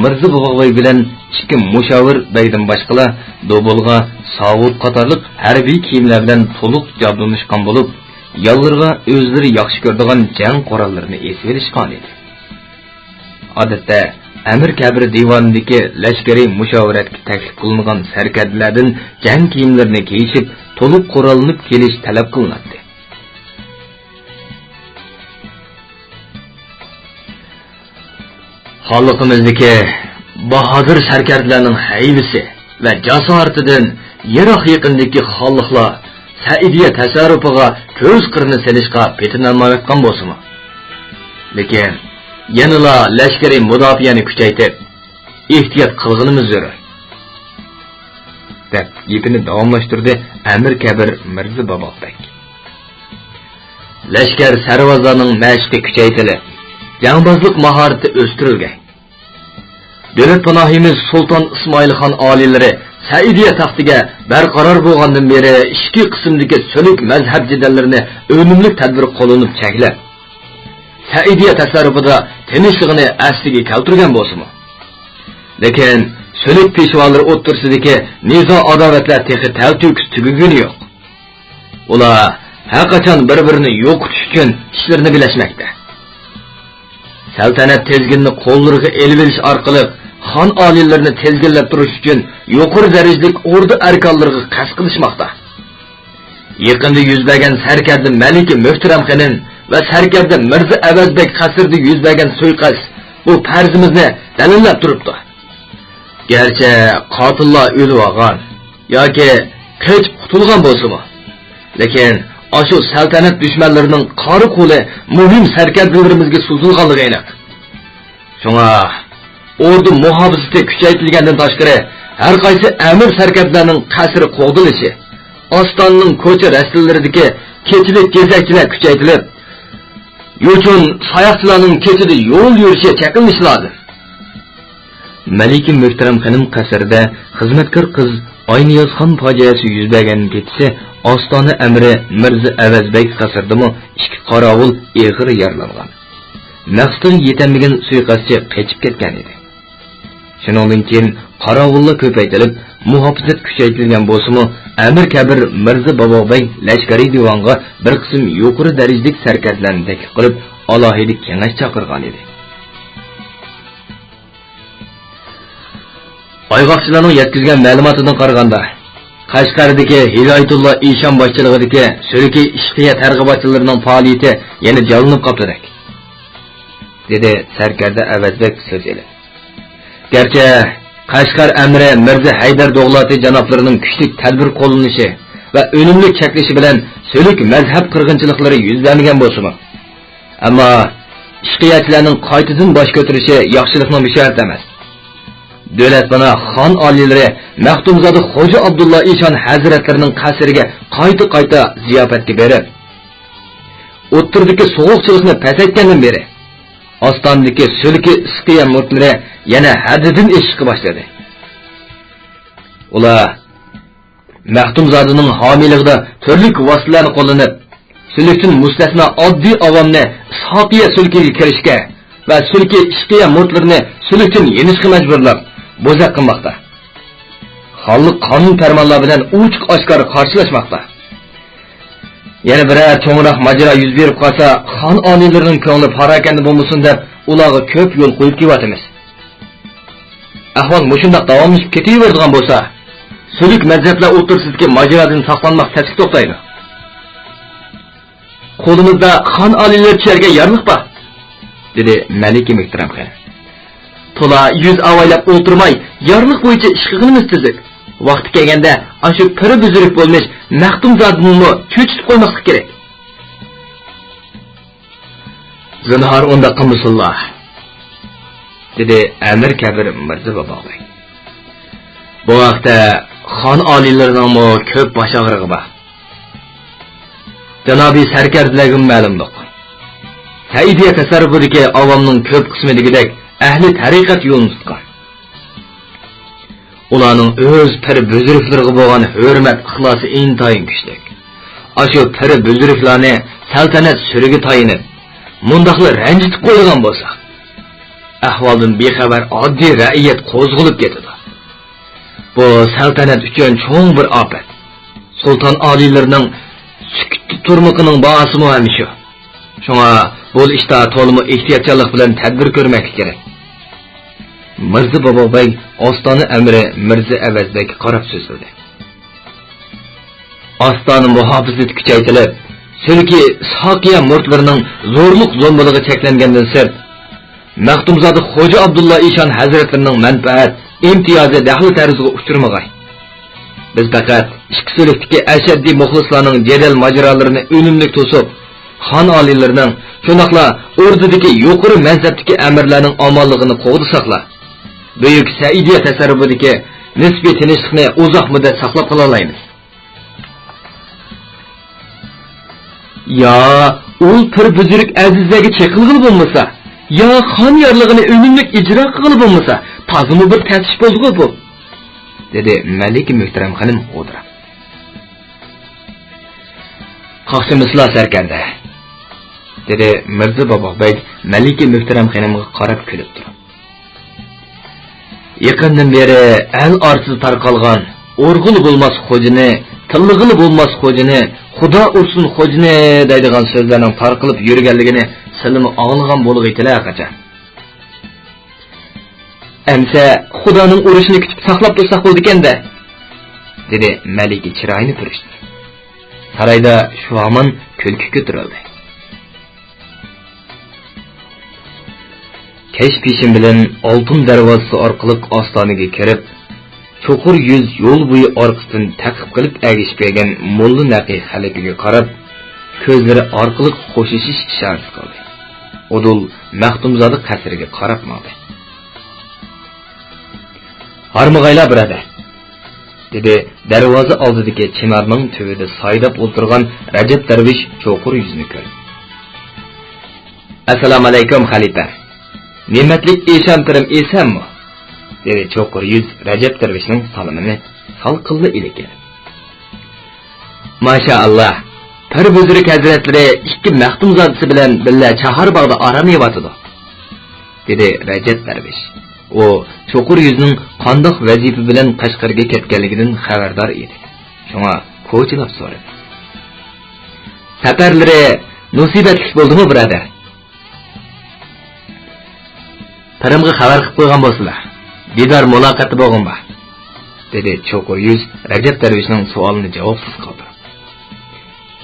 مىرزا باباغبەگ بىلەن ئىككى مۇشاۋىر بەگدىن باشقىلا، دوبۇلغا، ساۋۇت قاتارلىق ھەربىي كىيىملەر بىلەن تولۇق جابدۇنۇشقان بولۇپ، يانلىرىغا ئۆزلىرى ياخشى كۆرىدىغان جەڭ قوراللىرىنى ئېسىۋېلىشقانىدى. ئادەتتە، ئەمىر كەبىر دىۋانىدىكى لەشكىرىي مۇشاۋىرەتكە تەكلىپ قىلىنغان سەركەردىلەردىن جەڭ كىيىملىرىنى كىيىشىپ، تولۇق قوراللىنىپ كېلىش تەلەپ قىلىناتتى. خانلىقىمىزدىكى باھادىر سەركەردىلەرنىڭ ھەيۋىسى ۋە جاسارىتىدىن يىراق-يېقىندىكى خانلىقلار سەئىدىيە تەسەررۇپىغا كۆز قىرىنى سېلىشقا پېتىنالمايۋاتقان بولسىمۇ، لېكىن يەنىلا لەشكىرىي مۇداپىئەنى كۈچەيتىپ، ئېھتىيات قىلغىنىمىز زۆرۈر، دەپ گېپىنى داۋاملاشتۇردى ئەمىر كەبىر مىرزا باباغبەگ. لەشكەر سەرۋازلارنىڭ مەشقى كۈچەيتىلىپ، جەڭبازلىق ماھارىتى ئۆستۈرۈلگەن. دۆلەت پاناھىمىز سۇلتان ئىسمائىل خان ئالىيلىرى سەئىدىيە تەختىگە بەرقارار بولغاندىن بېرى ئىچكى قىسىمدىكى سۈلۈك مەزھەپ جېدەللىرىنى ئۈنۈملۈك تەدبىر قوللىنىپ چەكلەپ، سەئىدىيە تەسەررۇپىدا تىنچلىقىنى ئەسلىگە كەلتۈرگەن بولسىمۇ، لېكىن سۈلۈك پېشۋالىرى ئوتتۇرىسىدىكى نىزا-ئاداۋەتلەر تېخى تەلتۆكۈس تۈگىگىنى يوق. ئۇلار ھەر قاچان بىر-بىرىنى يوقىتىش ئۈچۈن ئىشلىرىنى بىلەشمەكتە. سەلتەنەت تىزگىنىنى قوللىرىغا ئېلىۋېلىش ئارقىلىق خان ئالىيلىرىنى تىزگىنلەپ تۇرۇش ئۈچۈن يۇقىرى دەرىجىلىك ئوردا ئەركانلىرىغا قەست قىلىشماقتا. يېقىندا يۈز بەرگەن سەركەردە مەلىكە مۆھتەرەم خېنىم ۋە سەركەردە مىرزا ئەۋەز بەگ قەسرىدە يۈز بەرگەن سۇيىقەست بۇ پەرىزىمىزنى دەلىللەپ تۇرۇپتۇ. گەرچە قاتىللار ئۆلۈۋالغان ياكى قېچىپ قۇتۇلغان بولسىمۇ، لېكىن ئاشۇ سەلتەنەت دۈشمەنلىرىنىڭ قارا قولى مۇھىم سەركەردىلىرىمىزگە سوزۇلغانلىقى ئېنىق. شۇڭا ئوردا مۇھاپىزىتى كۈچەيتىلگەندىن تاشقىرى، ھەر قايسى ئەمىر سەركەردىلەرنىڭ قەسرى قوغدىلىشى، ئاستانىنىڭ كوچا رەستىلىرىدىكى كېچىلىك گېزەكچىلەر كۈچەيتىلىپ، يوچۇن ساياقچىلارنىڭ كېچىدە يول يۈرۈشى چەكلىنىشى لازىم. مەلىكە مۆھتەرەم خېنىم قەسرىدە خىزمەتكار قىز ئاينىيازخان پاجىئەسى يۈز بەرگەن كېچىسى ئاستانە ئەمىرى مىرزا ئەۋەز بەگ قەسرىدىمۇ ئىككى قاراۋۇل ئېغىر يارىلانغان. مەقسىتىگە يېتەلمىگەن سۇيىقەستچى قېچىپ كەتكەن ئىدى. شۇنىڭدىن كېيىن قاراۋۇللار كۆپەيتىلىپ، مۇھاپىزەت كۈچەيتىلگەن بولسىمۇ، ئەمىر كەبىر مىرزا باباغبەگ لەشكىرىي دىۋانغا بىر قىسىم يۇقىرى دەرىجىلىك سەركەردىلەرنى تەكلىپ قىلىپ، ئالاھىدە كېڭەش چاقىرغان ئىدى. ئايغاقچىلارنىڭ يەتكۈزگەن مەلۇماتىدىن قارىغاندا، قەشقەردىكى ھىدايەتۇللا ئىشان باشچىلىقىدىكى سۈلكى ئىشقىيە تەرغىباتچىلىرىنىڭ پائالىيىتى يەنە جانلىنىپ قاپتۇدەك، دېدى سەركەردە ئەۋەزبەگ سۆز ئېلىپ. گەرچە قەشقەر ئەمىرى مىرزا ھەيدەر دوغلاتى جانابلىرىنىڭ كۈچلۈك تەدبىر قوللىنىشى ۋە ئۈنۈملۈك چەكلىشى بىلەن سۈلۈك مەزھەپ قىرغىنچىلىقلىرى يۈز بەرمىگەن بولسىمۇ، ئەمما ئىشقىيەچىلەرنىڭ قايتىدىن باش كۆتۈرۈشى ياخشىلىقنىڭ بېشارىتى ئەمەس. دۆلەت پاناھ خان ئالىيلىرى مەختۇمزادە خوجا ئابدۇللا ئىشان ھەزرەتلىرىنىڭ قەسرىگە قايتا-قايتا زىياپەتكە بېرىپ، ئوتتۇرىدىكى سوغۇقچىلىقنى پەسەيتكەندىن بېرى، ئاستانىدىكى سۈلكى ئىسقىيە مۇرتلىرى يەنە ھەددىدىن ئېشىشقا باشلىدى. ئۇلار مەختۇمزادىنىڭ ھامىيلىقىدا تۈرلۈك ۋاسىتىلەرنى قوللىنىپ، سۈلۈكتىن مۇستەسنا ئاددىي ئاۋامنى ئىسھاقىيە سۈلكىگە كىرىشكە ۋە سۈلكى ئىشقىيە مۇرتلىرىنى سۈلۈكتىن يېنىشقا مەجبۇرلاپ، بوزەك قىلماقتا. خانلىق قانۇن پەرمانلار بىلەن ئوچۇق-ئاشكارا قارشىلاشماقتا. يەنە بىرەر چوڭراق ماجىرا يۈز بېرىپ قالسا، خان ئالىيلىرىنىڭ كۆڭلى پاراكەندە بولمىسۇن دەپ، ئۇلارغا كۆپ يول قويۇپ كېلىۋاتىمىز. ئەھۋال مۇشۇنداق داۋاملىشىپ كېتىۋېرىدىغان بولسا، سۈلۈك مەزھەپلەر ئوتتۇرىسىدىكى ماجىرادىن ساقلانماق تەسكە توختايدۇ. قولىمىزدا خان ئالىيلىرى چۈشەرگەن يارلىق بار، دېدى مەلىكە مۆھتەرەم خېنىم. تولا يۈز ئاۋايلاپ ئولتۇرماي، يارلىق بويىچە ئىش قىلغىنىمىز تۈزۈك. ۋاقتى كەلگەندە ئاشۇ پىر بۈزرۈك بولمىش مەختۇمزادىنىمۇ چۆچۈتۈپ قويماسلىق كېرەك. زىنھار ئۇنداق قىلمىسۇنلا، دېدى ئەمىر كەبىر مىرزا باباغبەگ. بۇ ھەقتە خان ئالىيلىرىنىڭمۇ كۆپ باش ئاغرىقى بار. جانابىي سەركەردىلەرگىمۇ مەلۇملۇق، سەئىدىيە تەسەررۇپىدىكى ئاۋامنىڭ كۆپ قىسمى دېگۈدەك ئەھلى تەرىقەت يولىنى تۇتقان. ئۇلارنىڭ ئۆز پىر بۈزرۈكلىرىگە بولغان ھۆرمەت ئىخلاسى ئىنتايىن كۈچلۈك. ئاشۇ پىر بۈزرۈكلارنى سەلتەنەت سۈرىگە تايىنىپ، مۇنداقلا رەنجىتىپ قويىدىغان بولسا، ئەھۋالدىن بىخەۋەر ئاددىي رەئىيەت قوزغىلىپ كېتىدۇ. بۇ سەلتەنەت ئۈچۈن چوڭ بىر ئاپەت. سۇلتان ئالىيلىرىنىڭ سۈكۈتتە تۇرمىقىنىڭ باھاسىمۇ ھەم شۇ. شۇڭا بۇ ئىشتا تولىمۇ ئېھتىياتچانلىق بىلەن تەدبىر كۆرمەكلىك كېرەك. مىرزا بابا بەگ ئاستانە ئەمىرى مىرزا ئەۋەز بەگكە قاراپ سۆزلىدى. ئاستانە مۇھاپىزىتى كۈچەيتىلىپ، سۈلكى ساقىيە مۇرتلىرىنىڭ زورلۇق زومبىلىقى چەكلەنگەندىن سىرت، مەختۇمزادە خوجا ئابدۇللا ئىشان ھەزرەتلىرىنىڭ مەنپەئەت، ئىمتىيازى دەخلى-تەرۇزغا ئۇچرىمىغاي. بىز پەقەت ئىككى سۈلۈكتىكى ئەشەددىي مۇخلىسلارنىڭ جېدەل-ماجىرالىرىنى ئۈنۈملۈك توسۇپ، خان ئالىيلىرىنىڭ، شۇنداقلا ئوردىدىكى يۇقىرى مەنسەپتىكى ئەمىرلەرنىڭ ئامانلىقىنى قوغدىساقلا، بۈيۈك سەئىدىيە تەسەررۇپىدىكى نىسپىي تىنچلىقنى ئۇزاق مۇددەت ساقلاپ قالالايمىز. يا ئۇل پىر بۈزرۈك ئەزىزلەرگە چېقىلغىلى بولمىسا، يا خان يارلىقىنى ئۈنۈملۈك ئىجرا قىلغىلى بولمىسا، تازىمۇ بىر تەس ئىش بولدىغۇ بۇ، دېدى مەلىكە مۆھتەرەم خېنىم غودىراپ. قاقشىمىسىلا سەركەردە، دېدى مىرزا بابا بەگ مەلىكە مۆھتەرەم خېنىمغا قاراپ كۈلۈپ تۇرۇپ. يېقىندىن بېرى ئەل ئارىسىدا تارقالغان «ئۇرغىلى بولماس خوجىنى، تىللىغىلى بولماس خوجىنى، خۇدا ئۇرسۇن خوجىنى» دەيدىغان سۆزلەرنىڭ تارقىلىپ يۈرگەنلىكىنى سىلىمۇ ئاڭلىغان بولغىيتىلە قاچان. ئەمسە خۇدانىڭ ئۇرۇشىنى كۈتۈپ ساقلاپ تۇرساق بولىدىكەن-دە، دېدى مەلىكە چىرايىنى پۈرۈشتۈرۈپ. سارايدا شۇ ھامان كۈلكە كۆتۈرۈلدى. كەچ پېشىن بىلەن ئالتۇن دەرۋازىسى ئارقىلىق ئاستانىگە كىرىپ، چوقۇر يۈز يول بويى ئارقىسىدىن تەقىپ قىلىپ ئەگىشىپ كەلگەن موللا نەقى خەلىپىگە قاراپ، كۆزلىرى ئارقىلىق خوشلىشىش ئىشارىسى قىلدى. ئۇدۇل مەختۇمزادە قەسرىگە قاراپ ماڭدى. ھارمىغايلا، بۇرادەر، دېدى دەرۋازا ئالدىدىكى چىنارنىڭ تۈۋىدە سايىداپ ئولتۇرغان رەجەپ دەرۋىش چوقۇر يۈزنى كۆرۈپ. ئەسسالامۇئەلەيكۇم، خەلىپە. نېمەتلىك ئىشان پىرىم، ئېسەنمۇ؟ دېدى چوقۇر يۈز رەجەپ دەرۋىشنىڭ سالىمىنى سالقىنلا ئېلىپ كېلىپ. ماشائاللا، پىر بۈزرۈك ھەزرەتلىرى ئىككى مەختۇمزادىسى بىلەن بىللە چاھارباغدا ئارام ئېلىۋاتىدۇ، دېدى رەجەپ دەرۋىش. ئۇ چوقۇر يۈزنىڭ قانداق ۋەزىپە بىلەن قەشقەرگە كەتكەنلىكىدىن خەۋەردار ئىدى. شۇڭا كوچىلاپ سورىدى. سەپەرلىرى مۇسىبەتلىك بولدىمۇ، بۇرادەر؟ پىرىمغا خەۋەر قىلىپ قويغان بولسىلا، دىدار مۇلاقاتتا بولغۇم بار، دېدى چوقۇر يۈز رەجەپ دەرۋىشنىڭ سوئالىنى جاۋابسىز قالدۇرۇپ.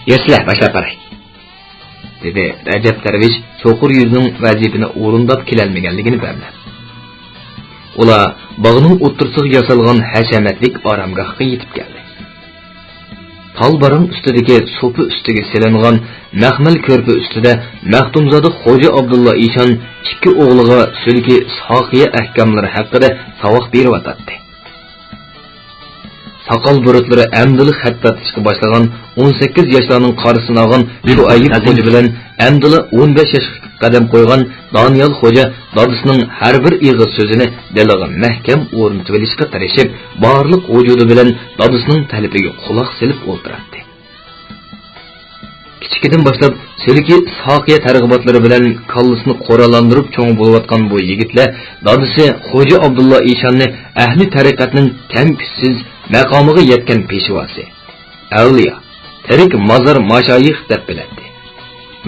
يۈرسىلە، باشلاپ باراي، دېدى رەجەپ دەرۋىش چوقۇر يۈزنىڭ ۋەزىپىنى ئورۇنداپ كېلەلمىگەنلىكىنى بەملەپ. ئۇلار باغنىڭ ئوتتۇرىسىغا ياسالغان ھەشەمەتلىك ئارامگاھقا يېتىپ كەلدى. تال باراڭ ئۈستىدىكى سوپا ئۈستىگە سېلىنغان مەخمەل كۆرپە ئۈستىدە مەختۇمزادە خوجا ئابدۇللا ئىشان ئىككى ئوغلىغا سۈلكى ساقىيە ئەھكاملىرى ھەققىدە ساۋاق بېرىۋاتاتتى. ساقال بۇرۇتلىرى ئەمدىلا خەت تارتىشقا باشلىغان ئون سەككىز ياشلارنىڭ قارىسىنى ئالغان شۇئەيىب خوجا بىلەن ئەمدىلا ئون بەش ياشقا قەدەم قويغان دانىيال خوجا دادىسىنىڭ ھەر بىر ئېغىز سۆزىنى دىلىغا مەھكەم ئورنىتىۋېلىشقا تىرىشىپ، بارلىق ۋۇجۇدى بىلەن دادىسىنىڭ تەلىپىگە قۇلاق سېلىپ ئولتۇراتتى. كىچىكىدىن باشلاپ سۈلكى ساقىيە تەرغىباتلىرى بىلەن كاللىسىنى قوراللاندۇرۇپ چوڭ بولۇۋاتقان بۇ يىگىتلەر دادىسى خوجا ئابدۇللا ئىشاننى ئەھلى تەرىقەتنىڭ كەم-كۈچسىز مەقامىغا يەتكەن پېشۋاسى، ئەۋلىيا، تىرىك مازار ماشايىخ دەپ بىلەتتى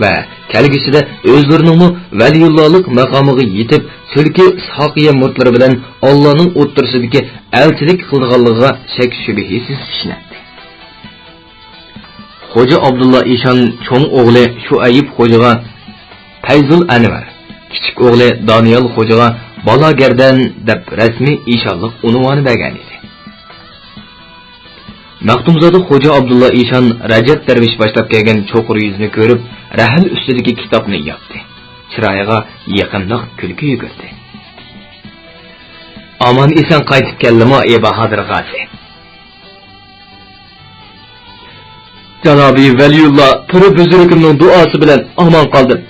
ۋە كەلگۈسىدە ئۆزلىرىنىڭمۇ ۋەلىيۇللالىق مەقامىغا يېتىپ، سۈلكى ساقىيە مۇرىتلىرى بىلەن ئاللانىڭ ئوتتۇرىسىدىكى ئەلچىلىك قىلىدىغانلىقىغا شەك-شۈبھىسىز ئىشىنەتتى. خوجا ئابدۇللا ئىشان چوڭ ئوغلى شۇئەيىب خوجىغا پەيزۇل ئەنۋەر، كىچىك ئوغلى دانىيال خوجىغا بالاگەردەن دەپ رەسمىي ئىشانلىق ئۇنۋانى بەرگەن ئىدى. مەختۇمزادە خوجا ئابدۇللا ئىشان رەجەپ دەرۋىش باشلاپ كەلگەن چوقۇر يۈزنى كۆرۈپ، رەھىل ئۈستىدىكى كىتابنى ياپتى. چىرايىغا يېقىملىق كۈلكە يۈگۈردى. ئامان ئېسەن قايتىپ كەلدىمۇ، ئى باھادىر غازى؟ جانابىي ۋەلىيۇللا پىرى بۈزرۈكۈمنىڭ دۇئاسى بىلەن ئامان قالدىم،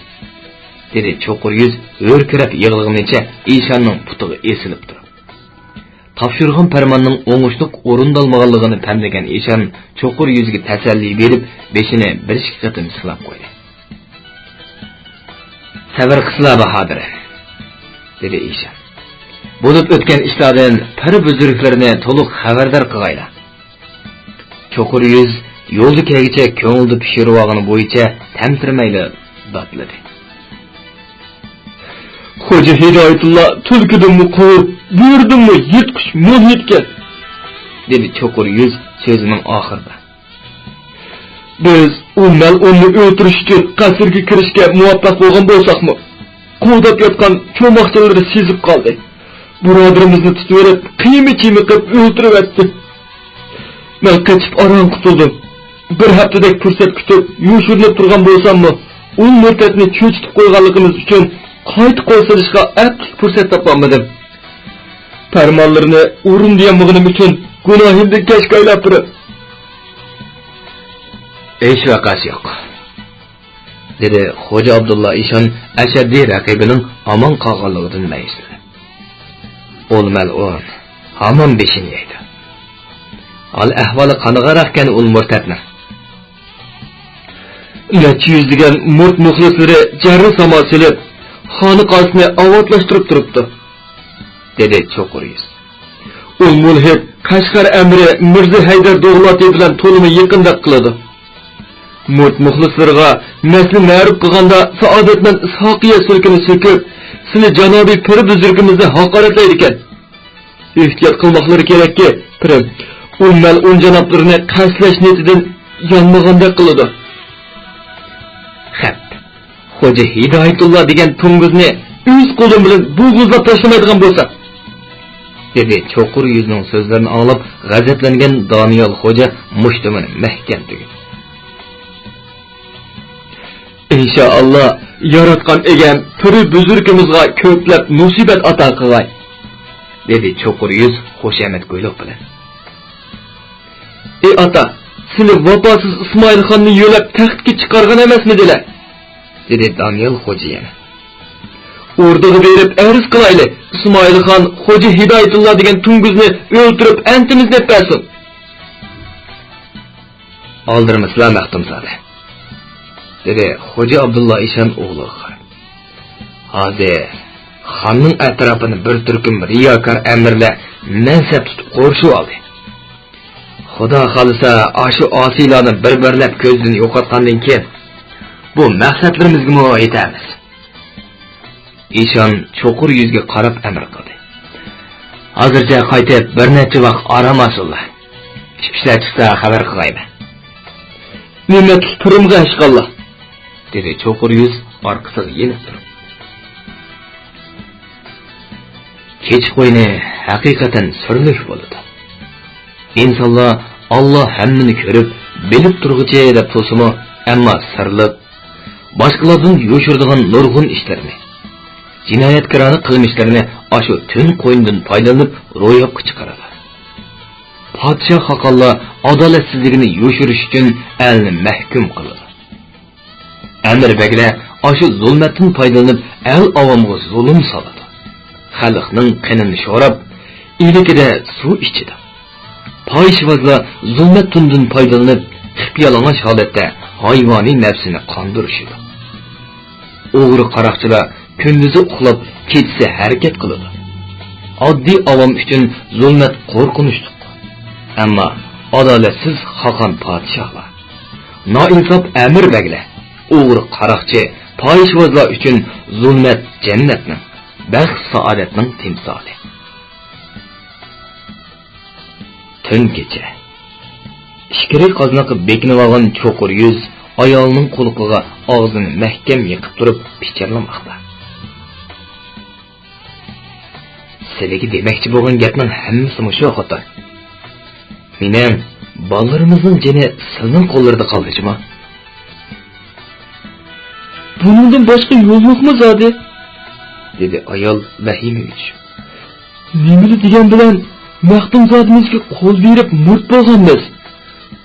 دېدى چوقۇر يۈز ھۆركىرەپ يىغلىغىنىچە ئىشاننىڭ پۇتىغا ئېسىلىپ تۇرۇپ. تاپشۇرغان پەرماننىڭ ئوڭۇشلۇق ئورۇندالمىغانلىقىنى پەملىگەن ئىشان چوقۇر يۈزگە تەسەللى بېرىپ، بېشىنى بىر ئىككى قېتىم سىلاپ قويدى. سەۋر قىلسىلا، باھادىر، دېدى ئىشان. بولۇپ ئۆتكەن ئىشلاردىن پىر بۈزرۈكلىرىنى تولۇق خەۋەردار قىغايلا. چوقۇر يۈز يولدا كەلگۈچە كۆڭلىدە پىشۇرۇۋالغىنى بويىچە تەمتىرىمەيلا داتلىدى. خوجا ھىدايەتۇللا تۈلكىدىنمۇ قوۋۇق، بۆرىدىنمۇ يىرتقۇچ مۇلھىدكەن، دېدى چوقۇر يۈز سۆزىنىڭ ئاخىرىدا. بىز ئۇ مەلئۇننى ئۆلتۈرۈش ئۈچۈن قەسىرگە كىرىشكە مۇۋەپپەق بولغان بولساقمۇ، قوغداپ ياتقان چوماقچىلىرى سېزىپ قالدى. بۇرادىرىمىزنى تۇتۇۋېلىپ، قىيما-چىيما قىلىپ ئۆلتۈرۈۋەتتى. مەن قېچىپ ئاران قۇتۇلدۇم. بىر ھەپتىدەك پۇرسەت كۈتۈپ، يوشۇرۇنۇپ تۇرغان بولساممۇ، ئۇ مۇرتەتنى چۆچۈتۈپ قويغانلىقىمىز ئۈچۈن قايتا قول سېلىشقا ئەپلىك پۇرسەت تاپالمىدىم. پەرمانلىرىنى ئورۇندىيالمىغىنىم ئۈچۈن گۇناھىمدىن كەچكەيلى ئاپىرىن. ھېچ ۋەقەسى يوق، دېدى خوجا ئابدۇللا ئىشان ئەشەددىي رەقىبىنىڭ ئامان قالغانلىقىدىن مەيۈسلىنىپ. ئۇ مەلئۇن ھامان بېشىنى يەيدۇ. ھال ئەھۋالى قانداقراقكەن ئۇ مۇرتەتنىڭ؟ نەچچە يۈزلىگەن مۇرت مۇخلىسلىرى جەررە ساما سېلىپ، خانىقاسىنى ئاۋاتلاشتۇرۇپ تۇرۇپتۇ، دېدى چوقۇر يۈز. ئۇ مۇلھىد قەشقەر ئەمىرى مىرزا ھەيدەر دوغلاتى بىلەن تولىمۇ يېقىندەك قىلىدۇ. مۇرت مۇخلىسلىرىغا مەسىلە مەرۇپ قىلغاندا سائادەتمەن ئىسھاقىيە سۈرىكىنى سۆكۈپ، سىلى جانابىي پىر بۈزرۈكىمىزنى ھاقارەتلەيدىكەن. ئېھتىيات قىلماقلىرى كېرەككى، پىرىم، ئۇ مەلئۇن جانابلىرىنى قەستلەش نىيىتىدىن يانمىغاندەك قىلىدۇ. خەپ، خوجا ھىدايەتۇللا دېگەن توڭگۇزنى ئۆز قولۇم بىلەن بوغۇزلاپ تاشلىمايدىغان بولسام، دېدى چوقۇر يۈزنىڭ سۆزلىرىنى ئاڭلاپ غەزەپلەنگەن دانىيال خوجا مۇشتۇمىنى مەھكەم تۈگۈپ. ئىنشائاللا، ياراتقان ئىگەم پىرى بۈزرۈكىمىزغا كۆپلەپ مۇسىبەت ئاتا قىلغاي، دېدى چوقۇر يۈز خۇشامەت گۇيلۇق بىلەن. ئى ئاتا، سېنى ۋاپاسىز ئىسمائىلخاننى يۆلەپ تەختكە چىقارغان ئەمەسمىدىلە؟ دېدى دانىيال خوجا يەنە. ئوردىغا بېرىپ ئەرز قىلايلى، ئىسمائىلخان خوجا ھىدايەتۇللا دېگەن توڭگۇزنى ئۆلتۈرۈپ ئەنتىمىزنى ئەپ بەرسۇن. ئالدىرىمىسىلا مەختۇمزادە، دېدى خوجا ئابدۇللا ئىشان ئوغلىغا قاراپ. ھازىر خاننىڭ ئەتراپىنى بىر تۈركۈم رىياكار ئەمىرلەر مەنسەپ تۇتۇپ قورشىۋالدى. خۇدا خالىسا، ئاشۇ ئاسىيلارنى بىر-بىرلەپ كۆزدىن يوقاتقاندىن كېيىن، بۇ مەقسەتلىرىمىزگىمۇ يېتەرمىز. ئىشان چوقۇر يۈزگە قاراپ ئەمىر قىلدى. ھازىرچە قايتىپ، بىر نەچچە ۋاق ئارام ئالسۇنلا. ئىش-، ئىشلار چىقسا خەۋەر قىلغايمەن. نېمە تۇتۇرۇمغا ھەشقاللا؟ دېدى چوقۇر يۈز ئارقىسىغا يېنىپ تۇرۇپ. كېچە قوينى ھەقىقەتەن سىرلىك بولىدۇ. ئىنسانلار ئاللا ھەممىنى كۆرۈپ، بىلىپ تۇرغۇچى دەپ تۇرسىمۇ، ئەمما سىرلىق، باشقىلاردىن يوشۇرىدىغان نۇرغۇن ئىشلىرىنى، جىنايەتكارانە قىلمىشلىرىنى ئاشۇ تۈن قوينىدىن پايدىلىنىپ روياپقا چىقىرىدۇ. پادىشاھ خاقانلار ئادالەتسىزلىكىنى يوشۇرۇش ئۈچۈن ئەلنى مەھكۇم قىلىدۇ. ئەمىر بەگلەر ئاشۇ زۇلمەتتىن پايدىلىنىپ ئەل ئاۋامغا زۇلۇم سالىدۇ. خەلقنىڭ قېنىنى شوراپ، ئىلكىدە سۇ ئىچىدۇ. پاھىشۋازلار زۇلمەت تۈنىدىن پايدىلىنىپ، قىپيالىڭاچ ھالەتتە ھايۋانىي نەپسىنى قاندۇرۇشىدۇ. ئوغرى قاراقچىلار كۈندۈزى ئۇخلاپ، كېچىسى ھەرىكەت قىلىدۇ. ئاددىي ئاۋام ئۈچۈن زۇلمەت قورقۇنچلۇق. ئەمما ئادالەتسىز خاقان پادىشاھلار، نائىنساپ ئەمىر بەگلەر، ئوغرى قاراقچى، پاھىشۋازلار ئۈچۈن زۇلمەت جەننەتنىڭ، بەخت سائادەتنىڭ تىمسالى. تۈن كېچە. ئىچكىرى قازناققا بېكىنىۋالغان چوقۇر يۈز ئايالىنىڭ قۇلىقىغا ئاغزىنى مەھكەم يېقىپ تۇرۇپ پىچىرلىماقتا. سىلىگە دېمەكچى بولغان گەپنىڭ ھەممىسى مۇشۇ، خوتۇن. مېنىڭ بالىلىرىمىزنىڭ جېنى سىلنىڭ قوللىرىدا قالدى جۇما. بۇنىڭدىن باشقا يول يوقمۇ زادى؟ دېدى ئايال ۋەھىمىگە چۈشۈپ. نېمىلا دېگەن بىلەن مەختۇمزادىمىزگە قول بېرىپ مۇرت بولغانمىز.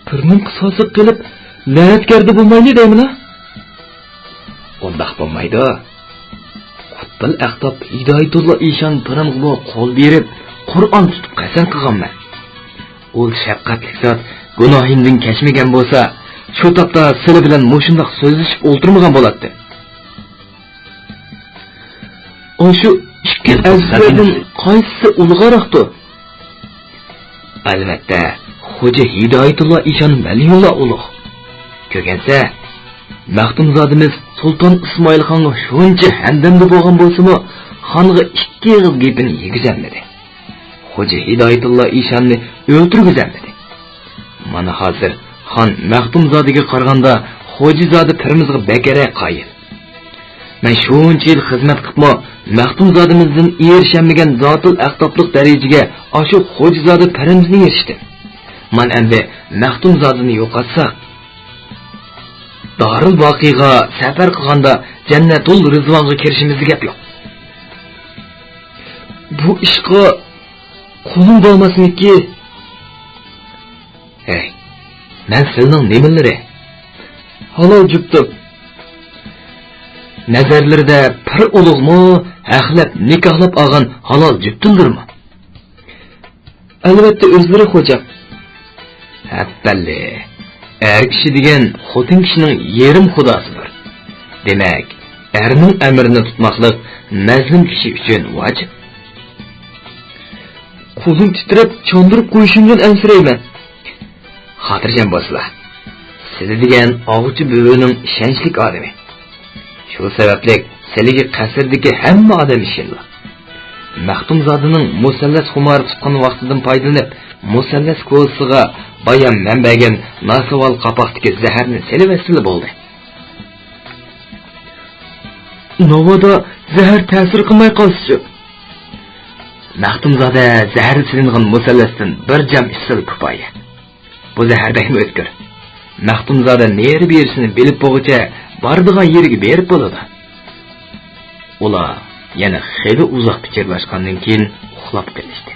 بىرنىڭ قىساسىغا قېلىپ لەنەتكەردە بولمايلى دەيمىنا؟ ئۇنداق بولمايدۇ. قۇتبۇل ئەقتاب ھىدايەتۇللا ئىشان پىرىمغىمۇ قول بېرىپ، قۇرئان تۇتۇپ قەسەم قىلغانمەن. ئۇ شەپقەتلىك زات گۇناھىمدىن كەچمىگەن بولسا، شۇ تاپتا سىلى بىلەن مۇشۇنداق سۆزلىشىپ ئولتۇرمىغان بولاتتى. ئاشۇ ئىككى ئەزىزلەردىن قايسىسى ئۇلۇغراقتۇ؟ ئەلۋەتتە، خوجا ھىدايەتۇللا ئىشان ۋەلىيۇللا ئۇلۇغ. كۆرگەنسە، مەختۇمزادىمىز سۇلتان ئىسمائىل خانغا شۇنچە ھەمدەمدە بولغان بولسىمۇ، خانغا ئىككى ئېغىز گېپىنى يېگۈزەلمىدى. خوجا ھىدايەتۇللا ئىشاننى ئۆلتۈرگۈزەلمىدى. مانا ھازىر خان مەختۇمزادىگە قارىغاندا خوجىزادە پىرىمىزغا بەكرەك قايىل. مەن شۇنچە يىل خىزمەت قىپمۇ، مەختۇمزادىمىزدىن ئېرىشەلمىگەن زاتۇل ئەقتابلىق دەرىجىگە ئاشۇ خوجىزادە پىرىمىزنى ئېرىشتىم. مانا ئەمدى مەختۇمزادىنى يوقاتساق، دارىل باقىغا سەپەر قىلغاندا جەننەتۇل رىزۋانغا كىرىشىمىزدە گەپ يوق. بۇ ئىشقا قولۇم بارماسمىكى؟ ھەي، مەن سىلىنىڭ نېمىلىرى؟ ھالال جۈپتۇم. نەزەرلىرىدە پىر ئۇلۇغمۇ، ھەقلەپ نىكاھلاپ ئالغان ھالال جۈپتۇلدۇرمۇ؟ ئەلۋەتتە ئۆزلىرى خوجام. ھەپپەللى، ئەر كىشى دېگەن خوتۇن كىشىنىڭ يېرىم خۇداسىدۇر. دېمەك، ئەرنىڭ ئەمرىنى تۇتماقلىق مەزلۇم كىشى ئۈچۈن ۋاجىپ. قولۇم تىترەپ چاندۇرۇپ قويۇشۇمدىن ئەنسىرەيمەن. خاتىرجەم بولسىلا، سىلى دېگەن ئاغۇچى بۈۋىنىڭ ئىشەنچلىك ئادىمى. شۇ سەۋەبلىك سىلىگە قەسىردىكى ھەممە ئادەم ئىشىنىدۇ. مەختۇمزادىنىڭ مۇسەللەس خۇمارى تۇتقان ۋاقتىدىن پايدىلىنىپ، مۇسەللەس كوزىسىغا بايام مەن بەرگەن ناسىۋال قاپاقتىكى زەھەرنى سېلىۋەتسىلا بولدى. ناۋادا زەھەر تەسىر قىلماي قالسىچۇ؟ مەختۇمزادە زەھەر سېلىنغان مۇسەللەستىن بىر جام ئىچسىلا كۇپايە. بۇ زەھەر بەكمۇ ئۆتكۈر. مەختۇمزادە نېرى بېرىشىنى بىلىپ بولغۇچە بارىدىغان يېرىگە بېرىپ بولىدۇ. ئۇلار يەنە خېلى ئۇزاق پىچىرلاشقاندىن كېيىن ئۇخلاپ قېلىشتى.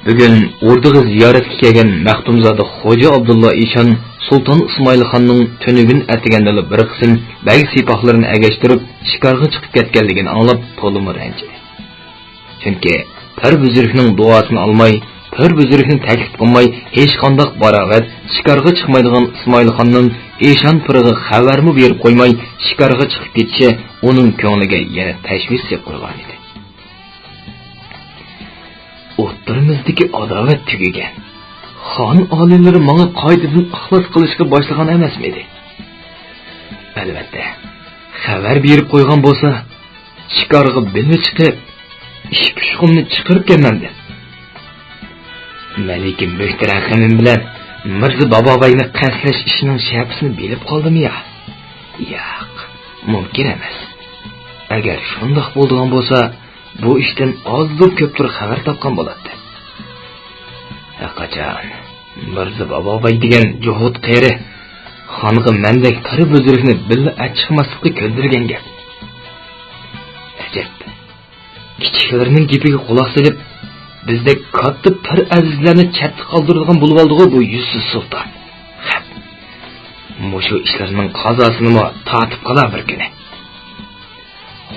بۈگۈن ئوردىغا زىيارەتكە كەلگەن مەختۇمزادە خوجا ئابدۇللا ئىشان سۇلتان ئىسمائىل خاننىڭ تۈنۈگۈن ئەتىگەندىلا بىر قىسىم بەگ سىپاھلىرىنى ئەگەشتۈرۈپ شىكارغا چىقىپ كەتكەنلىكىنى ئاڭلاپ تولىمۇ رەنجىدى. چۈنكى پىر بۈزرۈكنىڭ دۇئاسىنى ئالماي، پىر بۈزرۈكنى تەكلىپ قىلماي، ھېچقانداق باراۋەت شىكارغا چىقمايدىغان ئىسمائىل خاننىڭ ئىشان پىرىغا خەۋەرمۇ بېرىپ قويماي، شىكارغا چىقىپ كېتىشى ئۇنىڭ كۆڭلىگە يەنە تەشۋىش سېلىپ قويغانىدى. ئوتتۇرىمىزدىكى ئاداۋەت تۈگىگەن. خان ئالىيلىرى ماڭا قايتىدىن ئىخلاس قىلىشقا باشلىغان ئەمەسمىدى؟ ئەلۋەتتە، خەۋەر بېرىپ قويغان بولسا، شىكارغا بىللە چىقىپ، ئىش-پۇشۇقۇمنى چىقىرىپ كەلمەمدىم. مەلىكە مۆھتەرەم خېنىم بىلەن مىرزا باباباينى قەستلەش ئىشىنىڭ شەپىسىنى بىلىپ قالدىمۇ يا؟ ياق، مۇمكىن ئەمەس. ئەگەر شۇنداق بولىدىغان بولسا، بۇ ئىشتىن ئازدۇر كۆپتۇر خەۋەر تاپقان بولاتتى. ھەرقاچان، مىرزا باباباي دېگەن جوھۇت قېرى خانغا مەندەك پىر بۈزرۈكنى بىللە ئەچىقماسلىققا كۆندۈرگەن گەپ. ئەجەب، كىچىكلىرىنىڭ گېپىگە قۇلاق سېلىپ، بىزدەك كاتتا پىر ئەزىزلەرنى چەتتە قالدۇرىدىغان بولۇۋالدىغۇ بۇ يۈزسىز سۇلتان. خەپ، مۇشۇ ئىشلارنىڭ قازاسىنىمۇ تارتىپ قالار بىر كۈنى.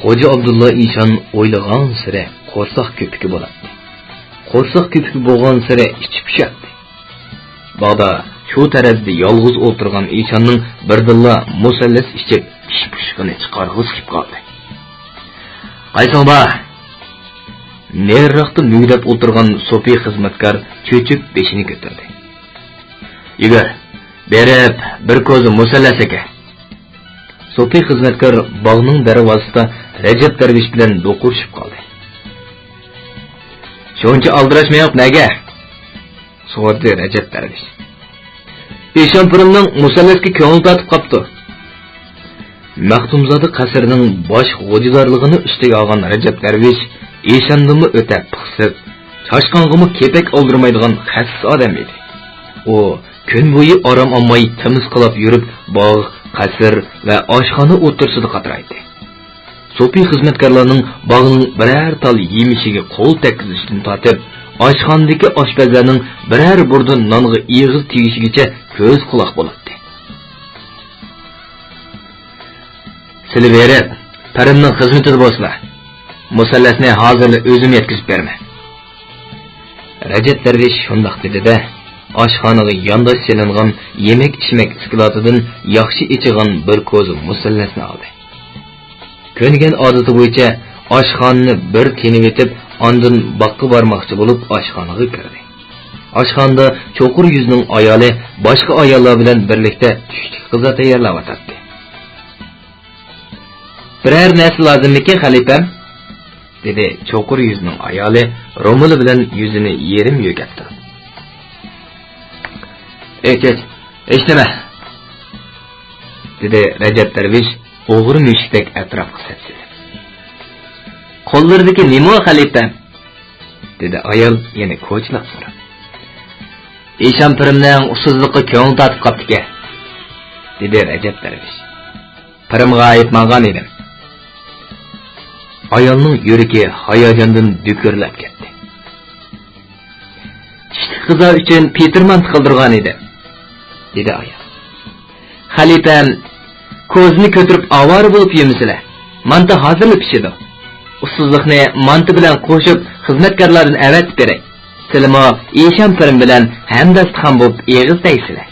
خوجا ئابدۇللا ئىشان ئويلىغانسېرى قورساق كۆپۈكى بولاتتى. قورساق كۆپۈكى بولغانسېرى ئىچى پۇشاتتى. باغدا شۇ تەرەزىدە يالغۇز ئولتۇرغان ئىشاننىڭ بىردىنلا مۇسەللەس ئىچىپ ئىش-پۇشۇقىنى چىقارغۇسى كېلىپ قالدى. قايسىڭ بار؟ نېرىراقتا مۈگدەپ ئولتۇرغان سوپى خىزمەتكار چۆچۈپ بېشىنى كۆتۈردى. يۈگۈر، بېرىپ بىر كوزا مۇسەللەس ئەكە. سوپى خىزمەتكار باغنىڭ دەرۋازىسىدا رەجەپ دەرۋىش بىلەن دوقۇرۇشۇپ قالدى. شۇنچە ئالدىراش مېڭىپ نەگە؟ سورىدى رەجەپ دەرۋىش. ئىشان پىرىمنىڭ مۇسەللەسكە كۆڭلى تارتىپ قاپتۇ. مەختۇمزادە قەسرىنىڭ باش غوجىدارلىقىنى ئۈستىگە ئالغان رەجەپ دەرۋىش ئىشاندىنمۇ ئۆتە پىخسىق، چاشقانغىمۇ كېپەك ئالدۇرمايدىغان خەسىس ئادەم ئىدى. ئۇ كۈن بويى ئارام ئالماي تىمىسقىلاپ يۈرۈپ، باغ، قەسىر ۋە ئاشخانا ئوتتۇرىسىدا قاترايتتى. سوپى خىزمەتكارلارنىڭ باغنىڭ بىرەر تال يېمىشىگە قول تەگكۈزۈشىدىن تارتىپ، ئاشخانىدىكى ئاشپەزلەرنىڭ بىرەر بۇردا نانغا ئېغىز تېگىشىگىچە كۆز-قۇلاق بولاتتى. سىلى بېرىپ، پىرىمنىڭ خىزمىتىدە بولسىلا. مۇسەللەسنى ھازىرلا ئۆزۈم يەتكۈزۈپ بېرىمەن. رەجەپ دەرۋىش شۇنداق دېدى-دە، ئاشخانىغا يانداش سېلىنغان يېمەك-ئىچمەك ئىسكىلاتىدىن ياخشى ئېچىغان بىر كوزا مۇسەللەسنى ئالدى. كۆنگەن ئادىتى بويىچە ئاشخانىنى بىر تېنىۋېتىپ، ئاندىن باغقا بارماقچى بولۇپ ئاشخانىغا كىردى. ئاشخانىدا چوقۇر يۈزنىڭ ئايالى باشقا ئاياللار بىلەن بىرلىكتە چۈشلۈك غىزا تەييارلاۋاتاتتى. بىرەر نەرسە لازىممىكىن، خەلىپەم؟ دېدى چوقۇر يۈزنىڭ ئايالى رومىلى بىلەن يۈزىنى يېرىم يۆگەپ تۇرۇپ. ھېچ، ھېچ، ھېچنېمە، دېدى رەجەپ دەرۋىش ئوغرى مۈشۈكتەك ئەتراپقا سەپسېلىپ. قوللىرىدىكى نېمە، خەلىپەم؟ دېدى ئايال يەنە كوچىلىق سوراپ. ئىشان پىرىمنىڭ ئۇسسۇزلۇققا كۆڭلى تارتىپ قاپتىكەن، دېدى رەجەپ دەرۋىش. پىرىمغا ئېيتمىغان ئىدىم. ئايالنىڭ يۈرىكى ھاياجاندىن دۈكۈرلەپ كەتتى. چۈشلۈك غىزا ئۈچۈن پېتىر مانتا قىلدۇرغان ئىدىم، دېدى ئايال. خەلىپەم، كوزىنى كۆتۈرۈپ ئاۋارە بولۇپ يۈرمىسىلە، مانتا ھازىرلا پىشىدۇ. ئۇسسۇزلۇقنى مانتا بىلەن قوشۇپ خىزمەتكارلاردىن ئەۋەتىپ بېرەي. سىلىمۇ ئىشان پىرىم بىلەن ھەمداستىخان بولۇپ ئېغىز دەيسىلە.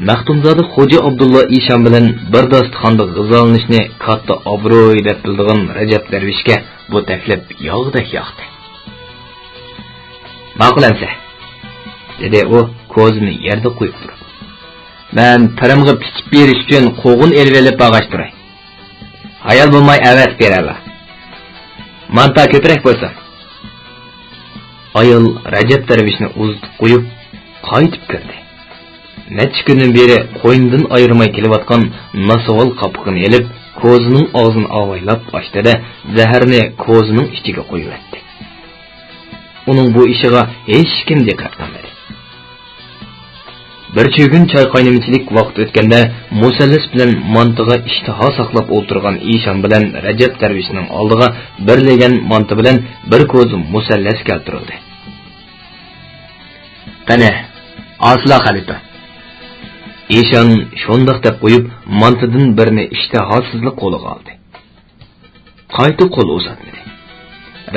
مەختۇمزادە خوجا ئابدۇللا ئىشان بىلەن بىر داستىخاندا غىزالىنىشنى كاتتا ئابرۇي دەپ بىلىدىغان رەجەپ دەرۋىشكە بۇ تەكلىپ ياغدەك ياقتى. ماقۇل ئەمسە، دېدى ئۇ كوزىنى يەردە قويۇپ تۇرۇپ. مەن پىرىمغا پىچىپ بېرىش ئۈچۈن قوغۇن ئېلىۋېلىپ باغاش تۇراي. ھايال بولماي ئەۋەتىپ بېرەلا. مانتا كۆپرەك بولسۇن. ئايال رەجەپ دەرۋىشنى ئۇزىتىپ قويۇپ، قايتىپ كىردى. نەچچە كۈندىن بېرى قوينىدىن ئايرىماي كېلىۋاتقان ناسۋال قاپىقىنى ئېلىپ، كوزىنىڭ ئاغزىنى ئاۋايلاپ ئاچتى-دە، زەھەرنى كوزىنىڭ ئىچىگە قۇيۇۋەتتى. ئۇنىڭ بۇ ئىشىغا ھېچكىم دىققەت قىلمىدى. بىر چۆگۈن چاي قاينىمىچىلىك ۋاقىت ئۆتكەندە، مۇسەللەس بىلەن مانتىغا ئىشتىھا ساقلاپ ئولتۇرغان ئىشان بىلەن رەجەپ دەرۋىشنىڭ ئالدىغا بىر لېگەن مانتا بىلەن بىر كوزا مۇسەللەس كەلتۈرۈلدى. قېنى، ئاسلا خەلىپە. ئىشان شۇنداق دەپ قويۇپ، مانتىدىن بىرنى ئىشتىھاسىزلا قولىغا ئالدى. قايتا قول ئۇزاتمىدى.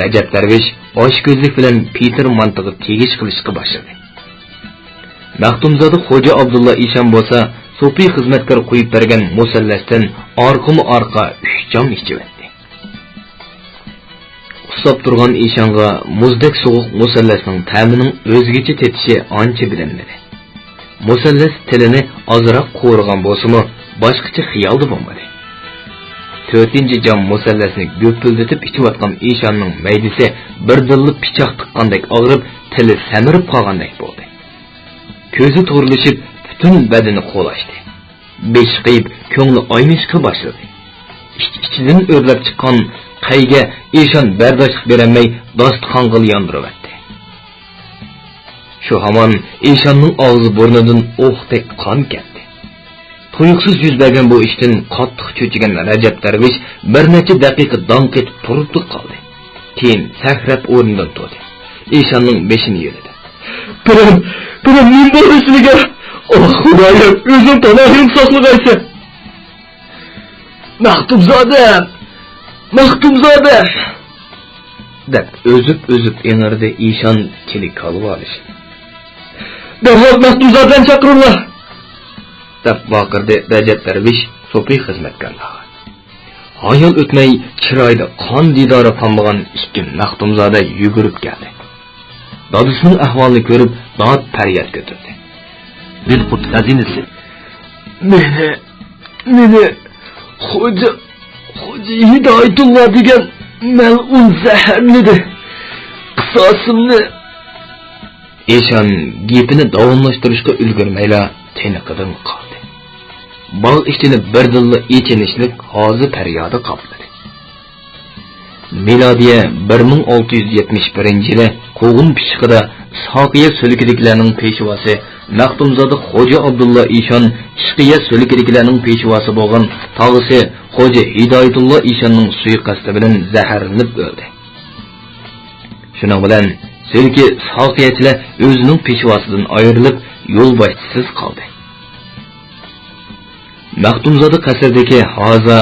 رەجەپ دەرۋىش ئاچكۆزلۈك بىلەن پېتىر مانتىغا تېگىش قىلىشقا باشلىدى. مەختۇمزادە خوجا ئابدۇللا ئىشان بولسا سوپى خىزمەتكار قويۇپ بەرگەن مۇسەللەستىن ئارقىمۇ ئارقا ئۈچ جام ئىچىۋەتتى. ئۇسساپ تۇرغان ئىشانغا مۇزدەك سوغۇق مۇسەللەسنىڭ تەمىنىڭ ئۆزگىچە تېتىشى ئانچە بىلىنمىدى. مۇسەللەس تىلىنى ئازراق قورۇغان بولسىمۇ، باشقىچە خىيالدا بولمىدى. تۆتىنچى جام مۇسەللەسنى گۈپۈلدىتىپ ئىچىۋاتقان ئىشاننىڭ مەيدىسى بىردىنلا پىچاق تىققاندەك ئاغرىپ، تىلى سەمرىپ قالغاندەك بولدى. كۆزى تورلىشىپ، پۈتۈن بەدىنى قولاشتى. بېشى قېيىپ، كۆڭلى ئاينىشقا باشلىدى. ئىچ-ئىچىدىن ئۆرلەپ چىققان قەيگە ئىشان بەرداشلىق بېرەلمەي، داستىخانغىلا ياندۇرۇۋەتتى. شۇ ھامان ئىشاننىڭ ئاغزى بۇرنىدىن ئوقتەك قان كەتتى. تۇيۇقسىز يۈز بەرگەن بۇ ئىشتىن قاتتىق چۆچۈگەن رەجەپ دەرۋىش بىر نەچچە دەقىقە داڭ قېتىپ تۇرۇپلا قالدى. كېيىن سەكرەپ ئورنىدىن تۇردى. ئىشاننىڭ بېشىنى يېلىدى. پىرىم، پىرىم، نېمە بولدى سىلىگە؟ ئاھ، خۇدايىم، ئۆزۈڭ پاناھىڭدا ساقلىغايسەن. مەختۇمزادە! مەختۇمزادە! دەپ ئۈزۈپ-ئۈزۈپ ئىڭرىدى ئىشان تىلى كالۋالىشىپ. دەرھال مەختۇمزادىنى چاقىرىڭلار! دەپ ۋارقىرىدى رەجەپ دەرۋىش سوپى خىزمەتكارلارغا. ھايال ئۆتمەي چىرايىدا قان دىدارى قانمىغان ئىككى مەختۇمزادە يۈگۈرۈپ كەلدى. دادىسىنىڭ ئەھۋالىنى كۆرۈپ داد پەرياد كۆتۈردى. نىلقۇت خەزىنىسى. مېنى، مېنى خوجا، خوجا ھىدايەتۇللا دېگەن مەلئۇن زەھەرلىدى. قىساسىمنى. ئىشان گېپىنى داۋاملاشتۇرۇشقا ئۈلگۈرمەيلا تىنىقىدىن قالدى. باغ ئىچىنى بىردىنلا ئېچىنىشلىق ھازا پەريادى قاپلىدى. مىلادىيە بىر مىڭ ئالتە يۈز يەتمىش بىرىنچى يىلى قوغۇن پىششىقىدا ساقىيە سۆلكىدىكىلەرنىڭ پېشۋاسى مەختۇمزادە خوجا ئابدۇللا ئىشان، ئىشقىيە سۆلكىدىكىلەرنىڭ پېشۋاسى بولغان تاغىسى خوجا ھىدايەتۇللا ئىشاننىڭ سۇيىقەستى بىلەن زەھەرلىنىپ ئۆلدى. شۇنىڭ بىلەن سۆلكى ساقىيەچىلەر ئۆزىنىڭ پېشۋاسىدىن ئايرىلىپ، يولباشچىسىز قالدى. مەختۇمزادە قەسرىدىكى ھازا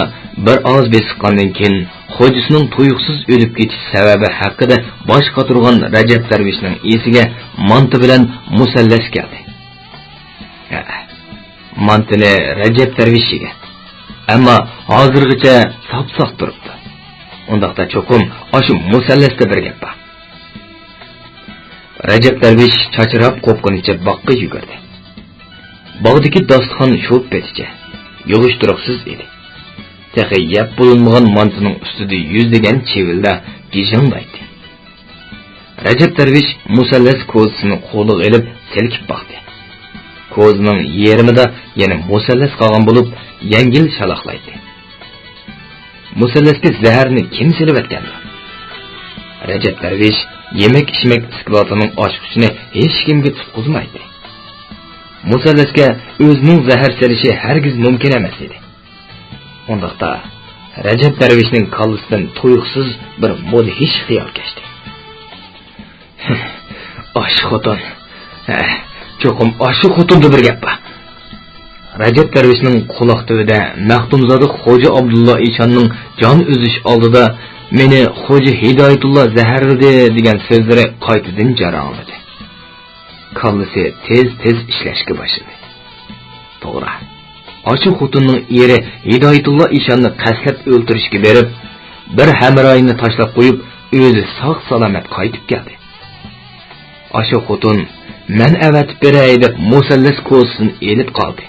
بىر ئاز بېسىققاندىن كېيىن، خوجىسىنىڭ تۇيۇقسىز ئۆلۈپ كېتىش سەۋەبى ھەققىدە باش قاتۇرغان رەجەپ دەرۋىشنىڭ ئېسىگە مانتا بىلەن مۇسەللەس كەلدى. ھە، مانتىنى رەجەپ دەرۋىش يېگەن. ئەمما ھازىرغىچە ساپساق تۇرۇپتۇ. ئۇنداقتا چوقۇم ئاشۇ مۇسەللەستە بىر گەپ بار. رەجەپ دەرۋىش چاچراپ قوپقىنىچە باغقا يۈگۈردى. باغدىكى داستىخان شوپپىدىچە، يىغىشتۇرۇقسىز ئىدى. تېخى يەپ بولۇنمىغان مانتىنىڭ ئۈستىدە يۈزلىگەن چىۋىللار گىژاڭلايتتى. رەجەپ دەرۋىش مۇسەللەس كوزىسىنى قولىغا ئېلىپ سىلكىپ باقتى. كوزىنىڭ يېرىمىدا يەنە مۇسەللەس قالغان بولۇپ، يەڭگىل شالاقلايتتى. مۇسەللەسكە زەھەرنى كىم سېلىۋەتكەندۇ؟ رەجەپ دەرۋىش يېمەك-ئىچمەك ئىسكىلاتىنىڭ ئاچقۇچىنى ھېچكىمگە تۇتقۇزمايتتى. مۇسەللەسكە ئۆزىنىڭ زەھەر سېلىشى ھەرگىز مۇمكىن ئەمەس ئىدى. ئۇنداقتا، رەجەپ دەرۋىشنىڭ كاللىسىدىن تۇيۇقسىز بىر مۇدھىش خىيال كەچتى. ئاشۇ خوتۇن. ھە، چوقۇم ئاشۇ خوتۇندا بىر گەپ بار. رەجەپ دەرۋىشنىڭ قۇلاق تۈۋىدە مەختۇمزادە خوجا ئابدۇللا ئىشاننىڭ جان ئۈزۈش ئالدىدا «مېنى خوجا ھىدايەتۇللا زەھەرلىدى» دېگەن سۆزلىرى قايتىدىن جاراڭلىدى. كاللىسى تېز-تېز ئىشلەشكە باشلىدى. توغرا. ئاشۇ خوتۇننىڭ ئېرى ھىدايەتۇللا ئىشاننى قەستلەپ ئۆلتۈرۈشكە بېرىپ، بىر ھەمراھىنى تاشلاپ قويۇپ، ئۆزى ساق-سالامەت قايتىپ كەلدى. ئاشۇ خوتۇن «مەن ئەۋەتىپ بېرەي» دەپ مۇسەللەس كوزىسىنى ئېلىپ قالدى.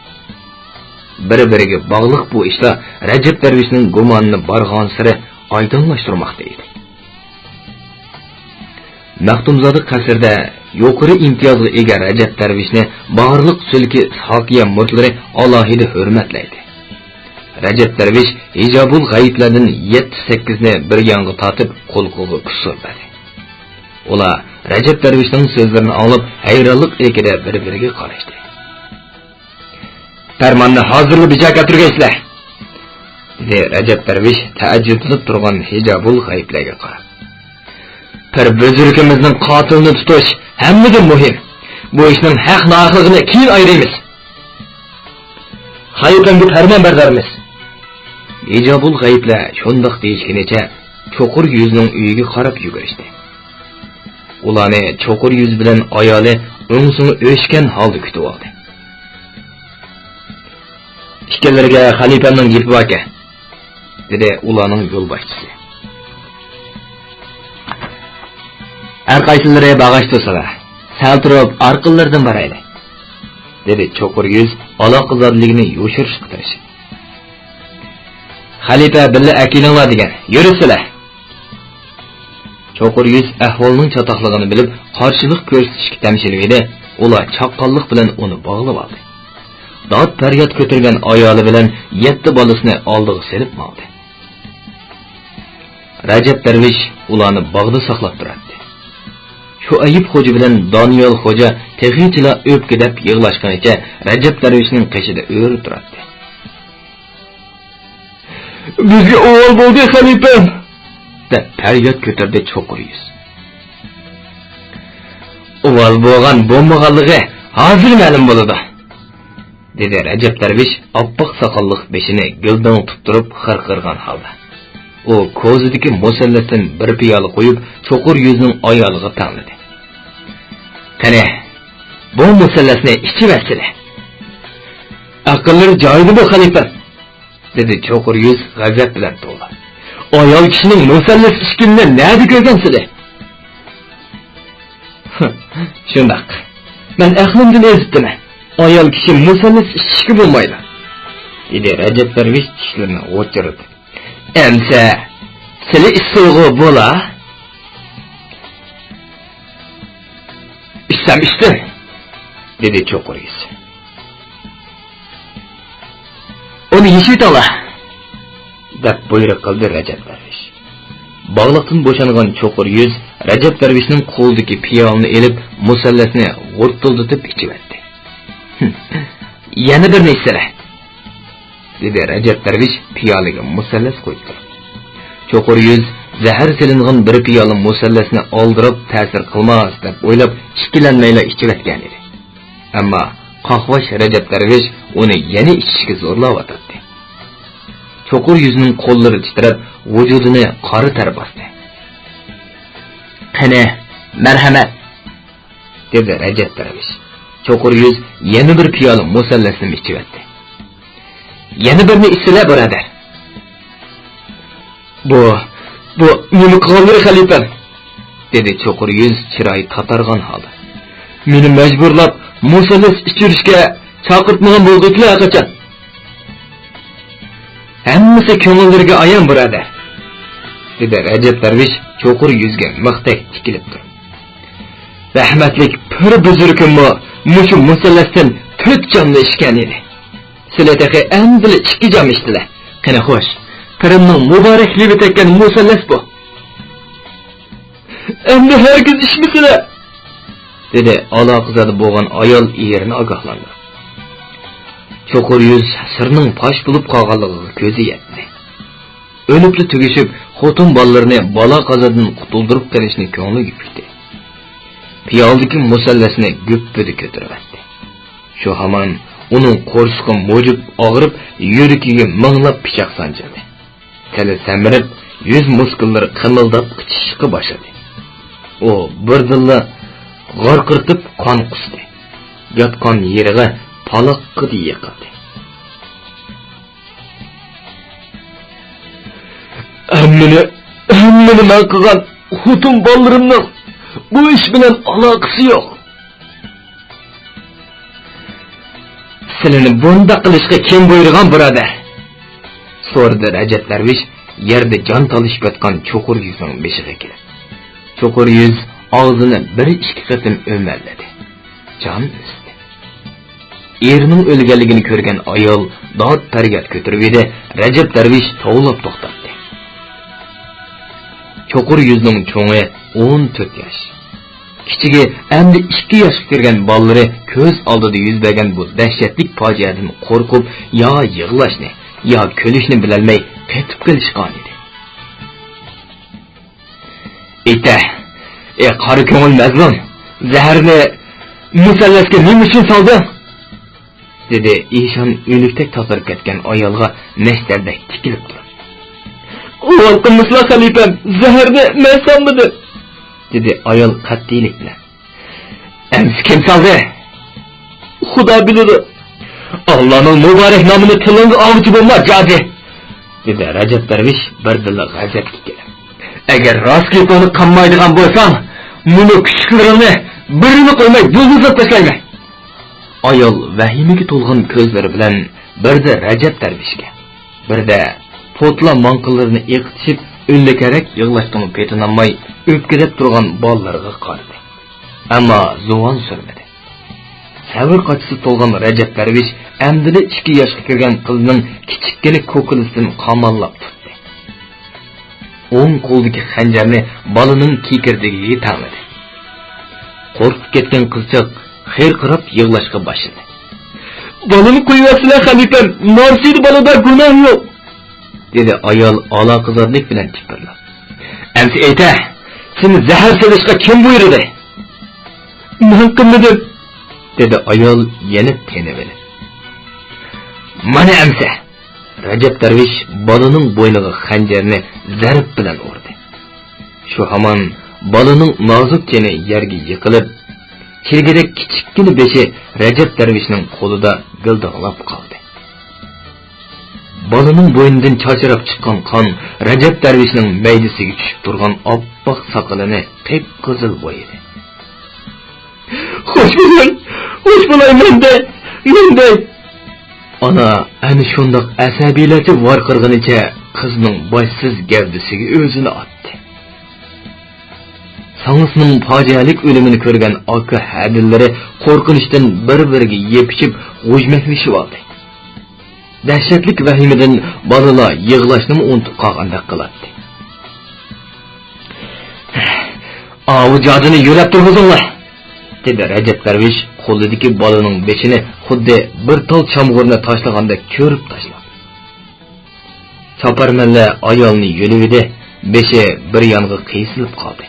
بىر-بىرىگە باغلىق بۇ ئىشلار رەجەپ دەرۋىشنىڭ گۇمانىنى بارغانسېرى ئايدىڭلاشتۇرماقتا ئىدى. مەختۇمزادە قەسرىدە يۇقىرى ئىمتىيازغا ئىگە رەجەپ دەرۋىشنى بارلىق سۈلكى ئىسھاقىيە مۇرىتلىرى ئالاھىدە ھۆرمەتلەيدۇ. رەجەپ دەرۋىش ھىجابۇل غەيىبلەردىن يەتتە-سەككىزنى بىر يانغا تارتىپ قۇلىقىغا كۇسۇر بەردى. ئۇلار رەجەپ دەرۋىشنىڭ سۆزلىرىنى ئاڭلاپ ھەيرانلىق ئىلكىدە بىر-بىرىگە قاراشتى. پەرماننى ھازىرلا بېجا كەلتۈرگەيسىلەر! دېدى رەجەپ دەرۋىش تەئەججۈپلىنىپ تۇرغان ھىجابۇل غەيىبلەرگە قاراپ. پىر بۈزرۈكىمىزنىڭ قاتىلىنى تۇتۇش ھەممىدىن مۇھىم. بۇ ئىشنىڭ ھەق-ناھەقلىقىنى كېيىن ئايرىيمىز. خەلىپەمگە پەرمان بەردارمىز. ھىجابۇل غەيىبلەر شۇنداق دېيىشكىنىچە چوقۇر يۈزنىڭ ئۆيىگە قاراپ يۈگۈرۈشتى. ئۇلارنى چوقۇر يۈز بىلەن ئايالى ئۆڭسۈڭى ئۆچكەن ھالدا كۈتۈۋالدى. ئىككىلىرىگە خەلىپەمنىڭ گېپى باركەن، دېدى ئۇلارنىڭ يولباشچىسى. ھەر قايسىلىرى باغاش تۇرسىلا، سەل تۇرۇپ ئارقىلىرىدىن بارايلى، دېدى چوقۇر يۈز ئالاقىزادىلىكىنى يوشۇرۇشقا تىرىشىپ. خەلىپە بىللە ئەكېلىڭلار دېگەن، يۈرۈسىلە! چوقۇر يۈز ئەھۋالنىڭ چاتاقلىقىنى بىلىپ، قارشىلىق كۆرسىتىشكە تەمشىلىۋىدى، ئۇلار چاققانلىق بىلەن ئۇنى باغلىۋالدى. داد-پەرياد كۆتۈرگەن ئايالى بىلەن يەتتە بالىسىنى ئالدىغا سېلىپ ماڭدى. رەجەپ دەرۋىش ئۇلارنى باغدا ساقلاپ تۇراتتى. شۇئەيىب خوجا بىلەن دانىيال خوجا تېخىچىلا ئۆپكىدەپ يىغلاشقىنىچە رەجەپ دەرۋىشنىڭ قېشىدا ئۆرە تۇراتتى. «بىزگە ئۇۋال بولدى، خەلىپەم!» دەپ پەرياد كۆتۈردى چوقۇر يۈز. «ئۇۋال بولغان بولمىغانلىقى ھازىر مەلۇم بولىدۇ.» دېدى رەجەپ دەرۋىش ئاپئاق ساقاللىق بېشىنى گىلدىڭلىتىپ تۇرۇپ خىرقىرىغان ھالدا. ئۇ كوزىدىكى مۇسەللەستىن بىر پىيالە قۇيۇپ، چوقۇر يۈزنىڭ ئايالىغا تەڭلىدى. «قېنى، بۇ مۇسەللەسنى ئىچىۋەتسىلە.» «ئەقىللىرى جايىدىمۇ، خەلىپەم؟» دېدى چوقۇر يۈز غەزەپ بىلەن توۋلاپ. «ئايال كىشىنىڭ مۇسەللەس ئىچكىنىنى نەدە كۆرگەنسىلە؟» «شۇنداق. مەن ئەقلىمدىن ئېزىپتىمەن. ئايال كىشى مۇسەللەس ئىچىشكە بولمايدۇ.» دېدى رەجەپ دەرۋىش چىشلىرىنى غوچۇرىتىپ. «ئەمسە سىلى ئىچسىلىغۇ بولا.» «ئىچسەم ئىچتىم.» دېدى چوقۇر يۈز. «ئۇنى يېشىۋېتىڭلار.» دەپ بۇيرۇق قىلدى رەجەپ دەرۋىش. باغلىقتىن بوشانغان چوقۇر يۈز رەجەپ دەرۋىشنىڭ قولىدىكى پىيالىنى ئېلىپ، مۇسەللەسنى غۇرتۇلدىتىپ ئىچىۋەتتى. «يەنە بىرنى ئىچسىلە.» دېدى رەجەپ دەرۋىش پىيالىگە مۇسەللەس قۇيۇپ تۇرۇپ. چوقۇر يۈز زەھەر سېلىنغان بىر پىيالە مۇسەللەسنى ئالدىراپ تەسىر قىلماس دەپ ئويلاپ، ئىككىلەنمەيلا ئىچىۋەتكەن ئىدى. ئەمما قاقباش رەجەپ دەرۋىش ئۇنى يەنە ئىچىشكە زورلاۋاتاتتى. چوقۇر يۈزنىڭ قوللىرى تىترەپ، ۋۇجۇدىنى قارا تەر باستى. «قېنى، مەرھەمەت!» دېدى رەجەپ دەرۋىش. چوقۇر يۈز يەنە بىر پىيالە مۇسەللەسنى ئىچىۋەتتى. «يەنە بىرنى ئىچسىلە، بۇرادەر.» «بۇ، بۇ نېمە قىلغانلىرى، خەلىپەم؟» دېدى چوقۇر يۈز چىرايى تاتارغان ھالدا. «مېنى مەجبۇرلاپ مۇسەللەس ئىچۈرۈشكە چاقىرتمىغان بولغىيتىلە ھەرقاچان.» «ھەممىسى كۆڭۈللىرىگە ئايان، بۇرادەر.» دېدى رەجەپ دەرۋىش چوقۇر يۈزگە مىختەك تىكىلىپ تۇرۇپ. «رەھمەتلىك پىر بۈزرىكىممۇ مۇشۇ مۇسەللەستىن تۆت جامنى ئىچكەن ئىدى. سىلە تېخى ئەمدىلا ئىككى جام ئىچتىلە. قېنى خوش، پىرىمنىڭ مۇبارەك لېۋى تەگكەن مۇسەللەس بۇ.» «ئەمدى ھەرگىز ئىچمىسىلە!» دېدى ئالاقىزادە بولغان ئايال ئېرىنى ئاگاھلاندۇرۇپ. چوقۇر يۈز سىرنىڭ پاش بولۇپ قالغانلىقىغا كۆزى يەتتى. ئۆلۈپلا تۈگىشىپ، خوتۇن بالىلىرىنى بالا-قازادىن قۇتۇلدۇرۇپ قېلىشنى كۆڭلىگە پۈكتى. پىيالىدىكى مۇسەللەسنى گۈپپىدە كۆتۈرۈۋەتتى. شۇ ھامان ئۇنىڭ قورسىقى مۇجۇپ ئاغرىپ، يۈرىكىگە مىڭلاپ پىچاق سانجىلدى. تىلى سەمرىپ، يۈز مۇسكۇللىرى قىمىلداپ قىچىشىشقا باشلىدى. ئۇ بىردىنلا غارقىرىتىپ قان قۇستى. ياتقان يېرىغا پالاققىدە يىقىلدى. «ھەممىنى، ھەممىنى مەن قىلغان، خوتۇن بالىلىرىمنىڭ بۇ ئىش بىلەن ئالاقىسى يوق.» «سىلىنى بۇنداق قىلىشقا كىم بۇيرۇغان، بۇرادەر؟» سورىدى رەجەپ دەرۋىش يەردە جان تالىشىپ ياتقان چوقۇر يۈزنىڭ بېشىغا كېلىپ. چوقۇر يۈز ئاغزىنى بىر ئىككى قېتىم ئۆمەللىدى. جان ئۈزدى. ئېرىنىڭ ئۆلگەنلىكىنى كۆرگەن ئايال داد-پەرياد كۆتۈرۈۋىدى، رەجەپ دەرۋىش توۋلاپ توختاتتى. چوقۇر يۈزنىڭ چوڭى ئون تۆت ياش. كىچىكى ئەمدى ئىككى ياشقا كىرگەن بالىلىرى كۆز ئالدىدا يۈز بەرگەن بۇ دەھشەتلىك پاجىئەدىن قورقۇپ، يا يىغلاشنى، يا كۈلۈشنى بىلەلمەي قېتىپ قېلىشقانىدى. «ئېيتە، ئەي قارا كۆڭۈل مەزلۇم، زەھەرنى مۇسەللەسكە نېمە ئۈچۈن سالدىڭ؟» دېدى ئىشان ئۆلۈكتەك تاتىرىپ كەتكەن ئايالغا نەشتەردەك تىكىلىپ تۇرۇپ. «گۇمان قىلمىسىلا، خەلىپەم، زەھەرنى مەن سالمىدىم.» دېدى ئايال قەتئىيلىك بىلەن. «ئەمسە كىم سالدى؟» «خۇدا بىلىدۇ.» «ئاللانىڭ مۇبارەك نامىنى تىلىڭغا ئالغۇچى بولما، جادى!» دېدى رەجەپ دەرۋىش بىردىنلا غەزەپكە كېلىپ. «ئەگەر راست گېپىڭنى قىلمايدىغان بولساڭ، مۇنۇ كۈچۈكلىرىڭنى بىرىنى قويماي بۇلدۇزلاپ تاشلايمەن.» ئايال ۋەھىمىگە تولغان كۆزلىرى بىلەن بىردە رەجەپ دەرۋىشكە، بىردە پوتلا ماڭقىلىرىنى ئېقىتىشىپ، ئۈنلۈكەرەك يىغلاشقىمۇ پېتىنالماي ئۆپكىلەپ تۇرغان بالىلىرىغا قارىدى. ئەمما زۇۋان سۈرمىدى. سەۋر قاچىسى تولغان رەجەپ دەرۋىش ئەمدىلا ئىككى ياشقا كىرگەن قىزنىڭ كىچىككىنە كوكۇلىسىدىن قاماللاپ تۇتتى. ئوڭ قولىدىكى خەنجەرنى بالىنىڭ كېكىردىكىگە تەڭلىدى. قورقۇپ كەتكەن قىزچاق خىرقىراپ يىغلاشقا باشلىدى. «بالىنى قويۇۋەتسىلە، خەلىپەم، نارسىدە بالىدا گۇناھ يوق.» دېدى ئايال ئالاقىزادلىق بىلەن تىپىرلاپ. «ئەمسە ئېيتە، سېنى زەھەر سېلىشقا كىم بۇيرۇدى؟» «مەن قىلمىدىم.» دېدى ئايال يەنە تېنىۋېلىپ. «مانا ئەمسە!» رەجەپ دەرۋىش بالىنىڭ بوينىغا خەنجەرنى زەرب بىلەن ئۇردى. شۇ ھامان بالىنىڭ نازۇك تېنى يەرگە يىقىلىپ، چىرگىدەك كىچىككىنە بېشى رەجەپ دەرۋىشنىڭ قولىدا گىلدىڭلاپ قالدى. بالىنىڭ بوينىدىن چاچراپ چىققان قان رەجەپ دەرۋىشنىڭ مەيدىسىگە چۈشۈپ تۇرغان ئاپئاق ساقىلىنى قىپقىزىل بويىدى. «خوش بولۇڭ، خوش بولاي، مەن دەي، مەن دەي!» ئانا ئەنە شۇنداق ئەسەبىيلەرچە ۋارقىرىغىنىچە قىزنىڭ باشسىز گەۋدىسىگە ئۆزىنى ئاتتى. ساڭىسىنىڭ پاجىئەلىك ئۆلۈمىنى كۆرگەن ئاكا ھەدىلىرى قورقۇنچتىن بىر-بىرىگە يېپىشىپ غۇژمەكلىشىۋالدى. دەھشەتلىك ۋەھىمىدىن بالىلار يىغلاشنىمۇ ئۇنتۇپ قالغاندەك قىلاتتى. «ئاۋۇ جادىنى يۆلەپ تۇرغۇزۇڭلار!» دېدى رەجەپ دەرۋىش قولىدىكى بالىنىڭ بېشىنى خۇددى بىر تال چامغۇرنى تاشلىغاندەك چۆرۈپ تاشلاپ. چاپارمەنلەر ئايالنى يۆلىۋىدى، بېشى بىر يانغا قىيسىلىپ قالدى.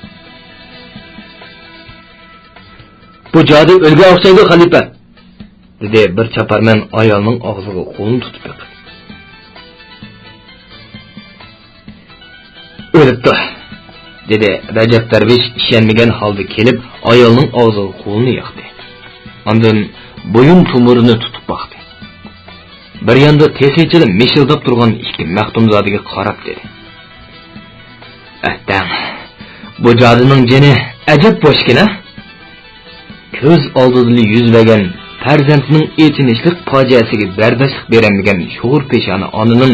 «بۇ جادى ئۆلگەن ئوخشايدۇ، خەلىپە!» دېدى بىر چاپارمەن ئايالنىڭ ئاغزىغا قولىنى تۇتۇپ بېقىپ. ئۆلۈپتۇ، دېدى رەجەپ دەرۋىش ئىشەنمىگەن ھالدا كېلىپ، ئايالنىڭ ئاغزىغا قولىنى ياقتى. ئاندىن بويۇن تومۇرىنى تۇتۇپ باقتى. بىر ياندا تېخىچىلا مىشىلداپ تۇرغان ئىككى مەختۇمزادىگە قاراپ دېدى: ئەتەڭ، بۇ جادىنىڭ جېنى ئەجەب بوش ئىكەن-ە! كۆز ئالدىدىلا يۈز بەرگەن پەرزەنتىنىڭ ئېچىنىشلىق پاجىئەسىگە بەرداشلىق بېرەلمىگەن شوغۇر پېشانە ئانىنىڭ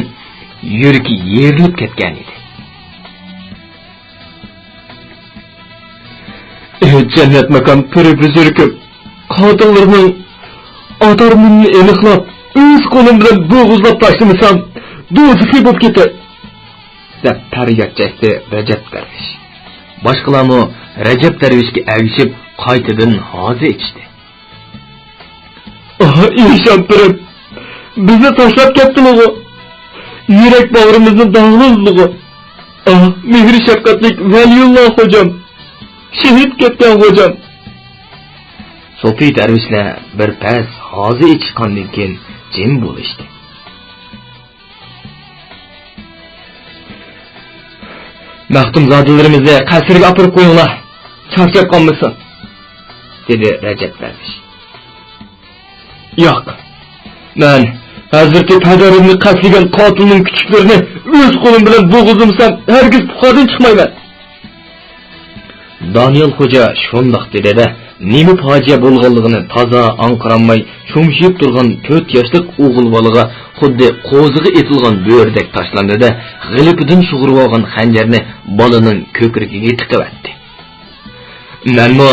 يۈرىكى يېرىلىپ كەتكەنىدى. ئېھ، جەننەت ماكان پىرى بۈزرىكىم، قاتىللىرىنىڭ ئاتارمۇنىنى ئېنىقلاپ، ئۆز قولۇم بىلەن بوغۇزلاپ تاشلىمىسام، دوزىخىي بولۇپ كېتەي، دەپ پەرياد چەكتى رەجەپ دەرۋىش. باشقىلارمۇ رەجەپ دەرۋىشكە ئەگىشىپ، قايتىدىن ھازا ئېچىشتى. ئاھ، ئىشان پىرىم، بىزنى تاشلاپ كەتتىلىغۇ؟ يۈرەك باغرىمىزنى داغلىدىلىغۇ؟ ئاھ، مېھرى شەپقەتلىك ۋەلىيۇللا خوجام، شېھىت كەتكەن خوجام. سوپى دەرۋىشلەر بىر پەس ھازا ئېچىشقاندىن كېيىن جىم بولۇشتى. مەختۇمزادىلىرىمىزنى قەسىرگە ئاپىرىپ قويۇڭلار، چارچاپ قالمىسۇن، دېدى رەجەپ دەرۋىش. ياق، مەن ھەزرىتى پەدەرىمنى قەستلىگەن قاتىلنىڭ كۈچۈكلىرىنى ئۆز قولۇم بىلەن بوغۇزلىمىسام، ھەرگىز پۇخادىن چىقمايمەن. دانىيال خوجا شۇنداق دېدى-دە، نېمە پاجىئە بولغانلىقىنى تازا ئاڭقىرالماي، شۇمشىيىپ تۇرغان تۆت ياشلىق ئوغۇل بالىغا خۇددى قوزىغا ئېتىلغان بۆرىدەك تاشلاندى-دە، غىلىپىدىن سۇغۇرۇۋالغان خەنجەرنى بالىنىڭ كۆكرىكىگە تىقىۋەتتى. مەنمۇ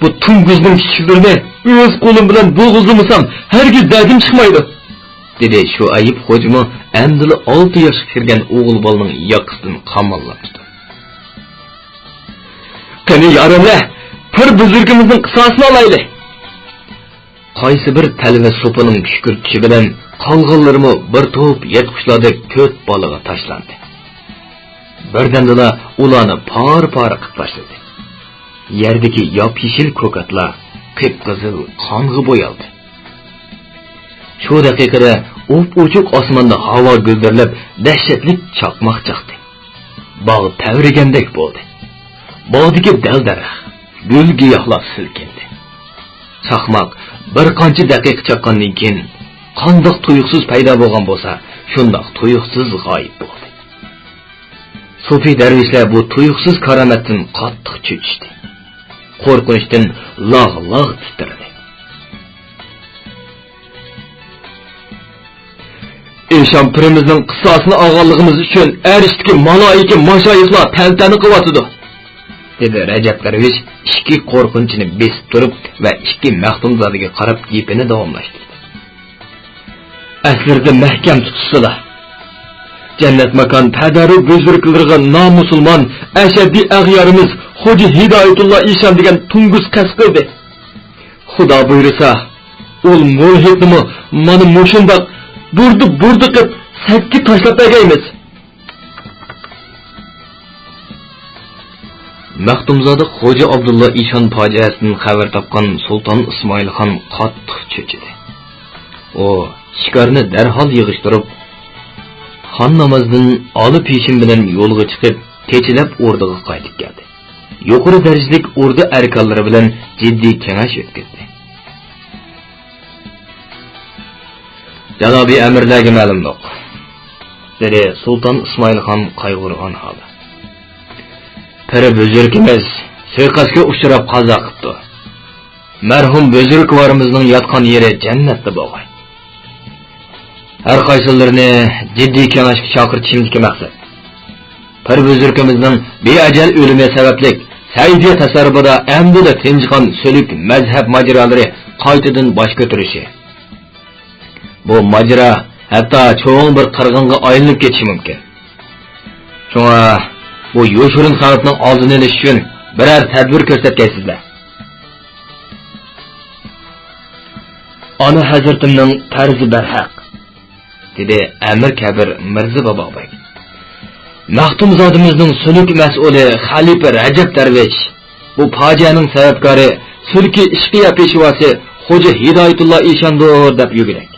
بۇ توڭگۇزنىڭ كۈچۈكلىرىنى ئۆز قولۇم بىلەن بوغۇزلىمىسام، ھەرگىز دەردىم چىقمايدۇ، دېدى شۇئەيىب خوجىمۇ ئەمدىلا ئالتە ياشقا كىرگەن ئوغۇل بالىنىڭ ياقىسىدىن قاماللاپ تۇتۇپ. قېنى يارەنلەر، پىر بۈزرىكىمىزنىڭ قىساسىنى ئالايلى! قايسى بىر تەلۋە سوپىنىڭ كۈشكۈرتۈشى بىلەن قالغانلىرىمۇ بىر توپ يىرتقۇچلاردەك تۆت بالىغا تاشلاندى. بىردەمدىلا ئۇلارنى پارە-پارە قىلىپ تاشلىدى. يەردىكى ياپيېشىل كوكاتلار قىپقىزىل قانغا بويالدى. شۇ دەقىقىدە ئوپئوچۇق ئاسماندا ھاۋا گۈلدۈرلەپ، دەھشەتلىك چاقماق چاقتى. باغ تەۋرىگەندەك بولدى. باغدىكى دەل-دەرەخ، گۈل-گىياھلار سىلكىندى. چاقماق بىر قانچە دەقىقە چاققاندىن كېيىن، قانداق تۇيۇقسىز پەيدا بولغان بولسا، شۇنداق تۇيۇقسىز غايىب بولدى. سوپى دەرۋىشلەر بۇ تۇيۇقسىز كارامەتتىن قاتتىق چۆچۈشتى. قورقۇنچتىن لاغ-لاغ تىترىدى. ئىشان پىرىمىزنىڭ قىساسىنى ئالغانلىقىمىز ئۈچۈن ئەرشتىكى مالائىكە ماشايىخلار تەنتەنە قىلىۋاتىدۇ، دېدى رەجەپ دەرۋىش ئىچكى قورقۇنچىنى بېسىپ تۇرۇپ ۋە ئىككى مەختۇمزادىگە قاراپ گېپىنى داۋاملاشتۇردى. ئەسلىرىدە مەھكەم تۇتۇشسىلا، جەننەت ماكان پەدەرۇ بۈزرۈكلىرىغا نامۇسۇلمان ئەشەددىي ئەغيارىمىز خوجا ھىدايەتۇللا ئىشان دېگەن توڭگۇز قەست قىلدى. خۇدا بۇيرۇسا، ئۇ مۇلھىدنىمۇ مانا مۇشۇنداق بۇردا-بۇردا قىپ سەتكە تاشلاپ بەرگەيمىز. مەختۇمزادە خوجا ئابدۇللا ئىشان پاجىئەسىدىن خەۋەر تاپقان سۇلتان ئىسمائىل خان قاتتىق چۆچۈدى. ئۇ شىكارنى دەرھال يىغىشتۇرۇپ، خان نامازدىن ئالا پېشىن بىلەن يولغا چىقىپ، تېچىلەپ ئوردىغا قايتىپ كەلدى. يۇقىرى دەرىجىلىك ئوردا ئەركانلىرى بىلەن جىددىي كېڭەش ئۆتكۈزدى. جانابىي ئەمىرلەرگە مەلۇملۇق، دېدى سۇلتان ئىسمائىل خان قايغۇرغان ھالدا. پىر بۈزرۈكىمىز سۇيىقەستكە ئۇچراپ قازا قىپتۇ. مەرھۇم بۈزرۈكۋارىمىزنىڭ ياتقان يېرى جەننەتتە بولغاي. ھەر قايسىلىرىنى جىددىي كېڭەشكە چاقىرتىشىمدىكى مەقسەت، پىر بۈزرۈكىمىزنىڭ بىئەجەل ئۆلۈمى سەۋەبلىك سەئىدىيە تەسەررۇپىدا ئەمدىلا تىنچىغان سۈلۈك مەزھەپ ماجىرالىرى قايتىدىن باش كۆتۈرۈشى. بۇ ماجىرا ھەتتا چوڭ بىر قىرغىنغا ئايلىنىپ كېتىشى مۇمكىن. شۇڭا بۇ يوشۇرۇن خەۋپنىڭ ئالدىنى ئېلىش ئۈچۈن بىرەر تەدبىر كۆرسەتكەيسىزلەر. ئانا ھەزرىتىمنىڭ پەرزى بەرھەق، دېدى ئەمىر كەبىر مىرزا بابابەگ. مەختۇمزادىمىزنىڭ سۈلۈك مەسئۇلى خەلىپە رەجەپ دەرۋىش، بۇ پاجىئەنىڭ سەۋەبكارى سۈلكى ئىشقىيە پېشۋاسى خوجا ھىدايەتۇللا ئىشاندۇر دەپ يۈرگۈدەك.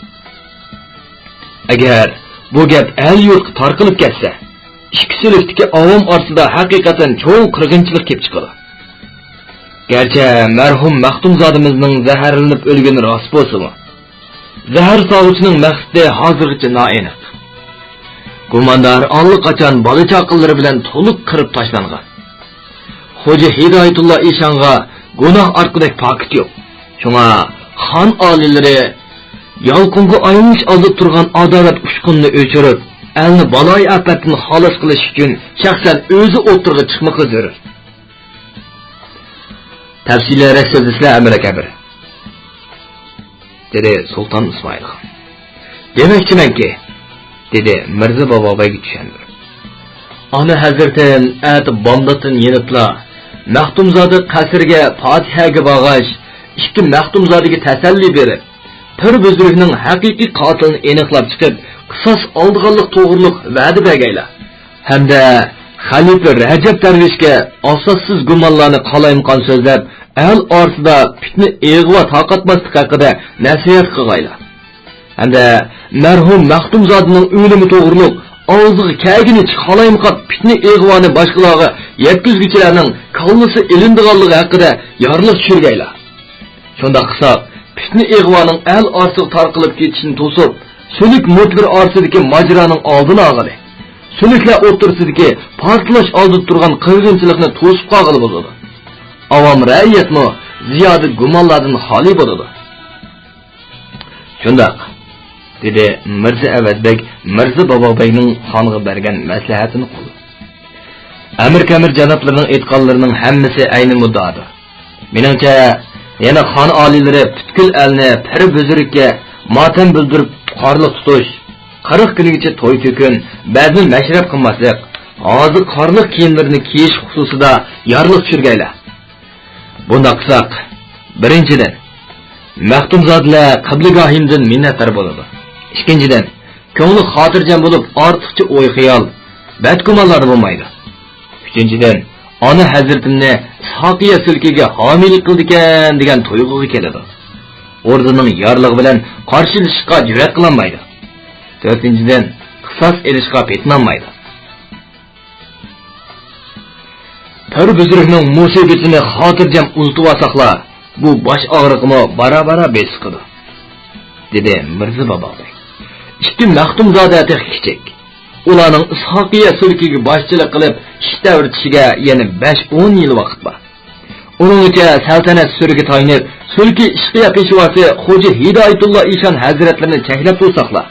ئەگەر بۇ گەپ ئەل-يۇرتقا تارقىلىپ كەتسە، ئىككى سۈلۈكتىكى ئاۋام ئارىسىدا ھەقىقەتەن چوڭ قىرغىنچىلىق كېلىپ چىقىدۇ. گەرچە مەرھۇم مەختۇمزادىمىزنىڭ زەھەرلىنىپ ئۆلگىنى راست بولسىمۇ، زەھەر سالغۇچىنىڭ مەقسىتى ھازىرغىچە نائېنىق. گۇماندار ئاللىقاچان بالا-چاقىلىرى بىلەن تولۇق قىرىپ تاشلانغان. خوجا ھىدايەتۇللا ئىشانغا گۇناھ ئارتقۇدەك پاكىت يوق. شۇڭا خان ئالىيلىرى يالقۇنغا ئايلىنىش ئالدىدا تۇرغان ئادالەت ئۇچقۇنىنى ئۆچۈرۈپ، ئەلنى بالايىئاپەتتىن خالاس قىلىش ئۈچۈن شەخسەن ئۆزى ئوتتۇرىغا چىقمىقى زۆرۈر. تەپسىلىيرەك سۆزلىسىلە، ئەمىر ئەكبەر، دېدى سۇلتان ئىسمائىل خان. دېمەكچىمەنكى، دېدى مىرزا بابابەگ چۈشەندۈرۈپ. ئانا ھەزرىتىم ئەتە بامداتتىن يېنىپلا مەختۇمزادە قەسرىگە پاتىھەگە بارغاچ، ئىككى مەختۇمزادىگە تەسەللى بېرىپ، پىر بۈزرۈكنىڭ ھەقىقىي قاتىلىنى ئېنىقلاپ چىقىپ، قىساس ئالىدىغانلىق توغرۇلۇق ۋەدە بەرگەيلا. ھەمدە خەلىپە رەجەپ دەرۋىشكە ئاساسسىز گۇمانلارنى قالايمىقان سۆزلەپ، ئەل ئارىسىدا پىتنە ئىغۋا تارقاتماسلىق ھەققىدە نەسىھەت قىلغايلا. ھەمدە مەرھۇم مەختۇمزادىنىڭ ئۆلۈمى توغرۇلۇق ئاغزىغا كەلگىنىچە قالايمىقان پىتنە ئىغۋانى باشقىلارغا يەتكۈزگۈچىلەرنىڭ كاللىسى ئېلىنىدىغانلىقى ھەققىدە يارلىق چۈشۈرگەيلا. شۇنداق قىلساق، پىتنە ئىغۋانىڭ ئەل ئارىسىغا تارقىلىپ كېتىشىنى توسۇپ، سۈلۈك مۇتلىرى ئارىسىدىكى ماجىرانىڭ ئالدىنى ئالغىلى، سۈلۈكلەر ئوتتۇرىسىدىكى پارتلاش ئالدىدا تۇرغان قىرغىنچىلىقنى توسۇپ قالغىلى بولىدۇ. ئاۋام رەئىيەتمۇ زىيادە گۇمانلاردىن خالىي بولىدۇ. شۇنداق، دېدى مىرزا ئەۋەز بەگ مىرزا بابا بەگنىڭ خانغا بەرگەن مەسلىھەتىنى قوللاپ. ئەمىر كەمىر جانابلىرىنىڭ ئېيتقانلىرىنىڭ ھەممىسى ئەينى مۇددىئادۇر. مېنىڭچە، يەنە خان ئالىيلىرى پۈتكۈل ئەلنى پىر بۈزرۈككە ماتەم بىلدۈرۈپ قارلىق تۇتۇش، قىرىق كۈنگىچە توي تۆكۈن، بەزمە مەشرەپ قىلماسلىق، ھازىر قارلىق كىيىملىرىنى كىيىش خۇسۇسىدا يارلىق چۈشۈرگەيلى. بۇنداق قىلساق، بىرىنچىدىن، مەختۇمزادىلەر قىبلىگاھىمدىن مىننەتدار بولىدۇ. ئىككىنچىدىن، كۆڭلى خاتىرجەم بولۇپ، ئارتۇقچە ئوي-خىيال، بەدگۇمانلاردا بولمايدۇ. ئۈچىنچىدىن، ئانا ھەزرىتىمنى ئىسھاقىيە سۈلكىگە ھامىيلىق قىلىدىكەن دېگەن تۇيغۇغا كېلىدۇ. ئوردىنىڭ يارلىقى بىلەن قارشىلىشىشقا جۈرئەت قىلالمايدۇ. تۆتىنچىدىن، قىساس ئېلىشقا پېتىنالمايدۇ. پىر بۈزرۈكنىڭ مۇسىبىتىنى خاتىرجەم ئۇزىتىۋالساقلا، بۇ باش ئاغرىقىمۇ بارا-بارا بېسىقىدۇ، دېدى مىرزا بابا بەگ. ئىككى مەختۇمزادە تېخى كىچىك. ئۇلارنىڭ ئىسھاقىيە سۈلكىگە باشچىلىق قىلىپ ئىش تەۋرىتىشىگە يەنە بەش-ئون يىل ۋاقىت بار. ئۇنىڭغىچە سەلتەنەت سۈرىگە تايىنىپ، سۈلكى ئىشقىيە پېشۋاسى خوجا ھىدايەتۇللا ئىشان ھەزرەتلىرىنى چەكلەپ تۇرساقلا،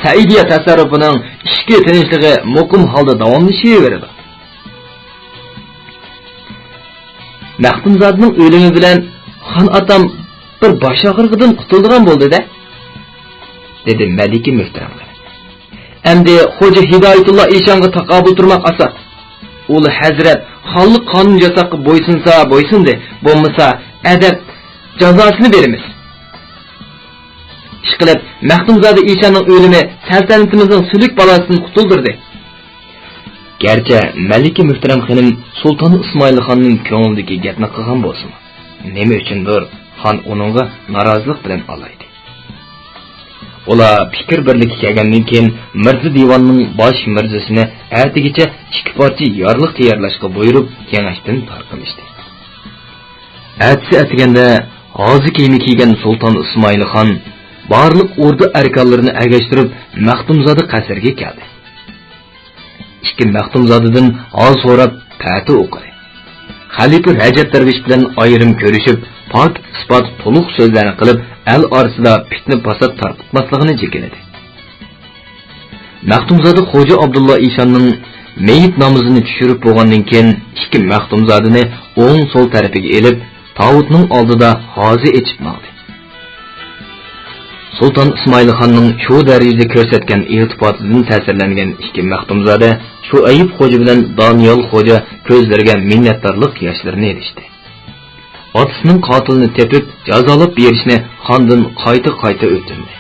سەئىدىيە تەسەررۇپىنىڭ ئىچكى تىنچلىقى مۇقىم ھالدا داۋاملىشىۋېرىدۇ. مەختۇمزادىنىڭ ئۆلۈمى بىلەن خان ئاتام بىر باش ئاغرىقىدىن قۇتۇلىدىغان بولدى-دە، دېدى مەلىكە مۆھتەرەم خېنىم. ئەمدى خوجا ھىدايەتۇللا ئىشانغا تاقابىل تۇرماق ئاسان. ئۇلۇغ ھەزرەت خانلىق قانۇن ياساققا بويسۇنسا بويسۇندى، بولمىسا ئەدەپ جازاسىنى بېرىمىز. ئىشقىلىپ، مەختۇمزادە ئىشاننىڭ ئۆلۈمى سەلتەنىتىمىزنىڭ سۈلۈك بالاسىدىن قۇتۇلدۇردى. گەرچە مەلىكە مۆھتەرەم خېنىم سۇلتان ئىسمائىل خاننىڭ كۆڭلىدىكى گەپنى قىلغان بولسىمۇ، نېمە ئۈچۈندۇر خان ئۇنىڭغا نارازىلىق بىلەن ئالايتتى. ئۇلار پىكىر بىرلىككە كەلگەندىن كېيىن، مىرزا دىۋاننىڭ باش مىرزىسىنى ئەتىگىچە ئىككى پارچە يارلىق تەييارلاشقا بۇيرۇپ، كېڭەشتىن تارقىلىشتى. ئەتىسى ئەتىگەندە ھازا كىيىمى كىيگەن سۇلتان ئىسمائىل خان بارلىق ئوردا ئەركانلىرىنى ئەگەشتۈرۈپ، مەختۇمزادە قەسرىگە كەلدى. ئىككى مەختۇمزادىدىن ھال سوراپ، پەتىۋا ئوقۇدى. خەلىپە رەجەپ دەرۋىش بىلەن ئايرىم كۆرۈشۈپ، پاك-ئىسپات تولۇق سۆزلەرنى قىلىپ، ئەل ئارىسىدا پىتنە-پاسات تارقىتماسلىقىنى جېكىلىدى. مەختۇمزادە خوجا ئابدۇللا ئىشاننىڭ مېيىت نامىزىنى چۈشۈرۈپ بولغاندىن كېيىن، ئىككى مەختۇمزادىنى ئوڭ-سول تەرىپىگە ئېلىپ، تاۋۇتنىڭ ئالدىدا ھازا ئېچىپ ماڭدى. سۇلتان ئىسمائىل خاننىڭ شۇ دەرىجىدە كۆرسەتكەن ئىلتىپاتىدىن تەسىرلەنگەن ئىككى مەختۇمزادە شۇئەيىپ خوجا بىلەن دانىيال خوجا كۆزلىرىگە مىننەتدارلىق ياشلىرىنى ئېلىشتى. ئاتىسىنىڭ قاتىلىنى تېپىپ، جازالاپ بېرىشنى خاندىن قايتا-قايتا ئۆتۈندى.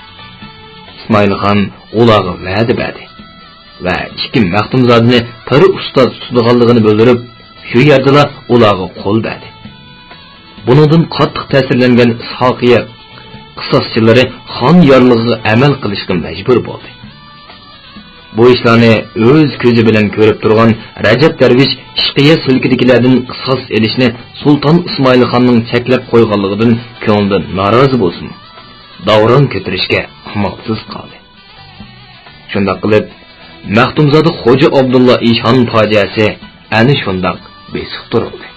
ئىسمائىل خان ئۇلارغا ۋەدە بەردى ۋە ئىككى مەختۇمزادىنى پىر ئۇستاز تۇتىدىغانلىقىنى بىلدۈرۈپ، شۇ يەردىلا ئۇلارغا قول بەردى. بۇنىڭدىن قاتتىق تەسىرلەنگەن ئىسھاقىيە قىساسچىلىرى خان يارلىقىغا ئەمەل قىلىشقا مەجبۇر بولدى. بۇ ئىشلارنى ئۆز كۆزى بىلەن كۆرۈپ تۇرغان رەجەپ دەرۋىش ئىشقىيە سۈلكىدىكىلەردىن قىساس ئېلىشنى سۇلتان ئىسمائىل خاننىڭ چەكلەپ قويغانلىقىدىن كۆڭلىدىن نارازى بولسىمۇ، داۋراڭ كۆتۈرۈشكە ئامالسىز قالدى. شۇنداق قىلىپ، مەختۇمزادە خوجا ئابدۇللا ئىشان پاجىئەسى ئەنە شۇنداق بېسىق تۇرۇلدى.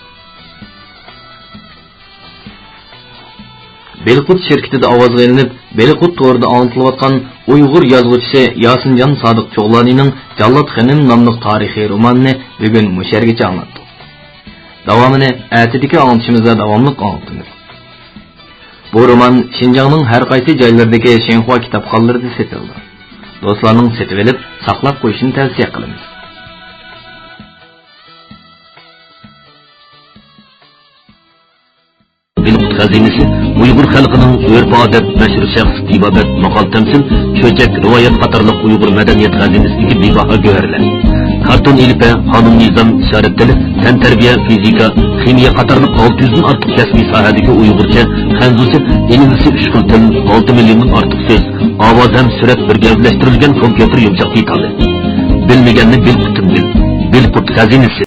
بېلىققۇت شىركىتىدە ئاۋازغا ئېلىنىپ، بېلىققۇت تورىدا ئاڭلىتىلىۋاتقان ئۇيغۇر يازغۇچىسى ياسىنجان سادىق چوغلانىنىڭ جاللات خېنىم ناملىق تارىخىي رومانىنى بۈگۈن مۇشۇ يەرگىچە ئاڭلاتتۇق. داۋامىنى ئەتىدىكى ئاڭلىتىشىمىزدا داۋاملىق ئاڭلىتىمىز. بۇ رومان شىنجاڭنىڭ ھەر قايسى جايلىرىدىكى شىنخۇا كىتابخانىلىرىدا سېتىلىدۇ. دوستلارنىڭ سېتىۋېلىپ ساقلاپ قويۇشىنى تەۋسىيە قىلىمىز. بېلىققۇت خەزىنىسى ئۇيغۇر خەلقىنىڭ ئۆرپ-ئادەت، مەشھۇر شەخس، تېبابەت، ماقال-تەمسىل، چۆچەك، رىۋايەت قاتارلىق ئۇيغۇر مەدەنىيەت خەزىنىسىدىكى بىباھا گۆھەرلەر. كارتون ئېلىپبە، قانۇن-نىزام، ئىشارەت تىلى، تەنتەربىيە، فىزىكا، خىمىيە قاتارلىق ئالتە يۈزدىن ئارتۇق كەسپىي ساھەدىكى ئۇيغۇرچە، خەنزۇچە، ئىنگلىزچە ئۈچ خىل تىل، ئالتە مىليوندىن ئارتۇق سۆز، ئاۋاز ھەم سۈرەت بىر گەۋدىلەشتۈرۈلگەن كومپيۇتېر يۇمشاق دېتالى. بىلمىگەننى بىلقۇتۇم بىل. بېلىققۇت خەزىنىسى.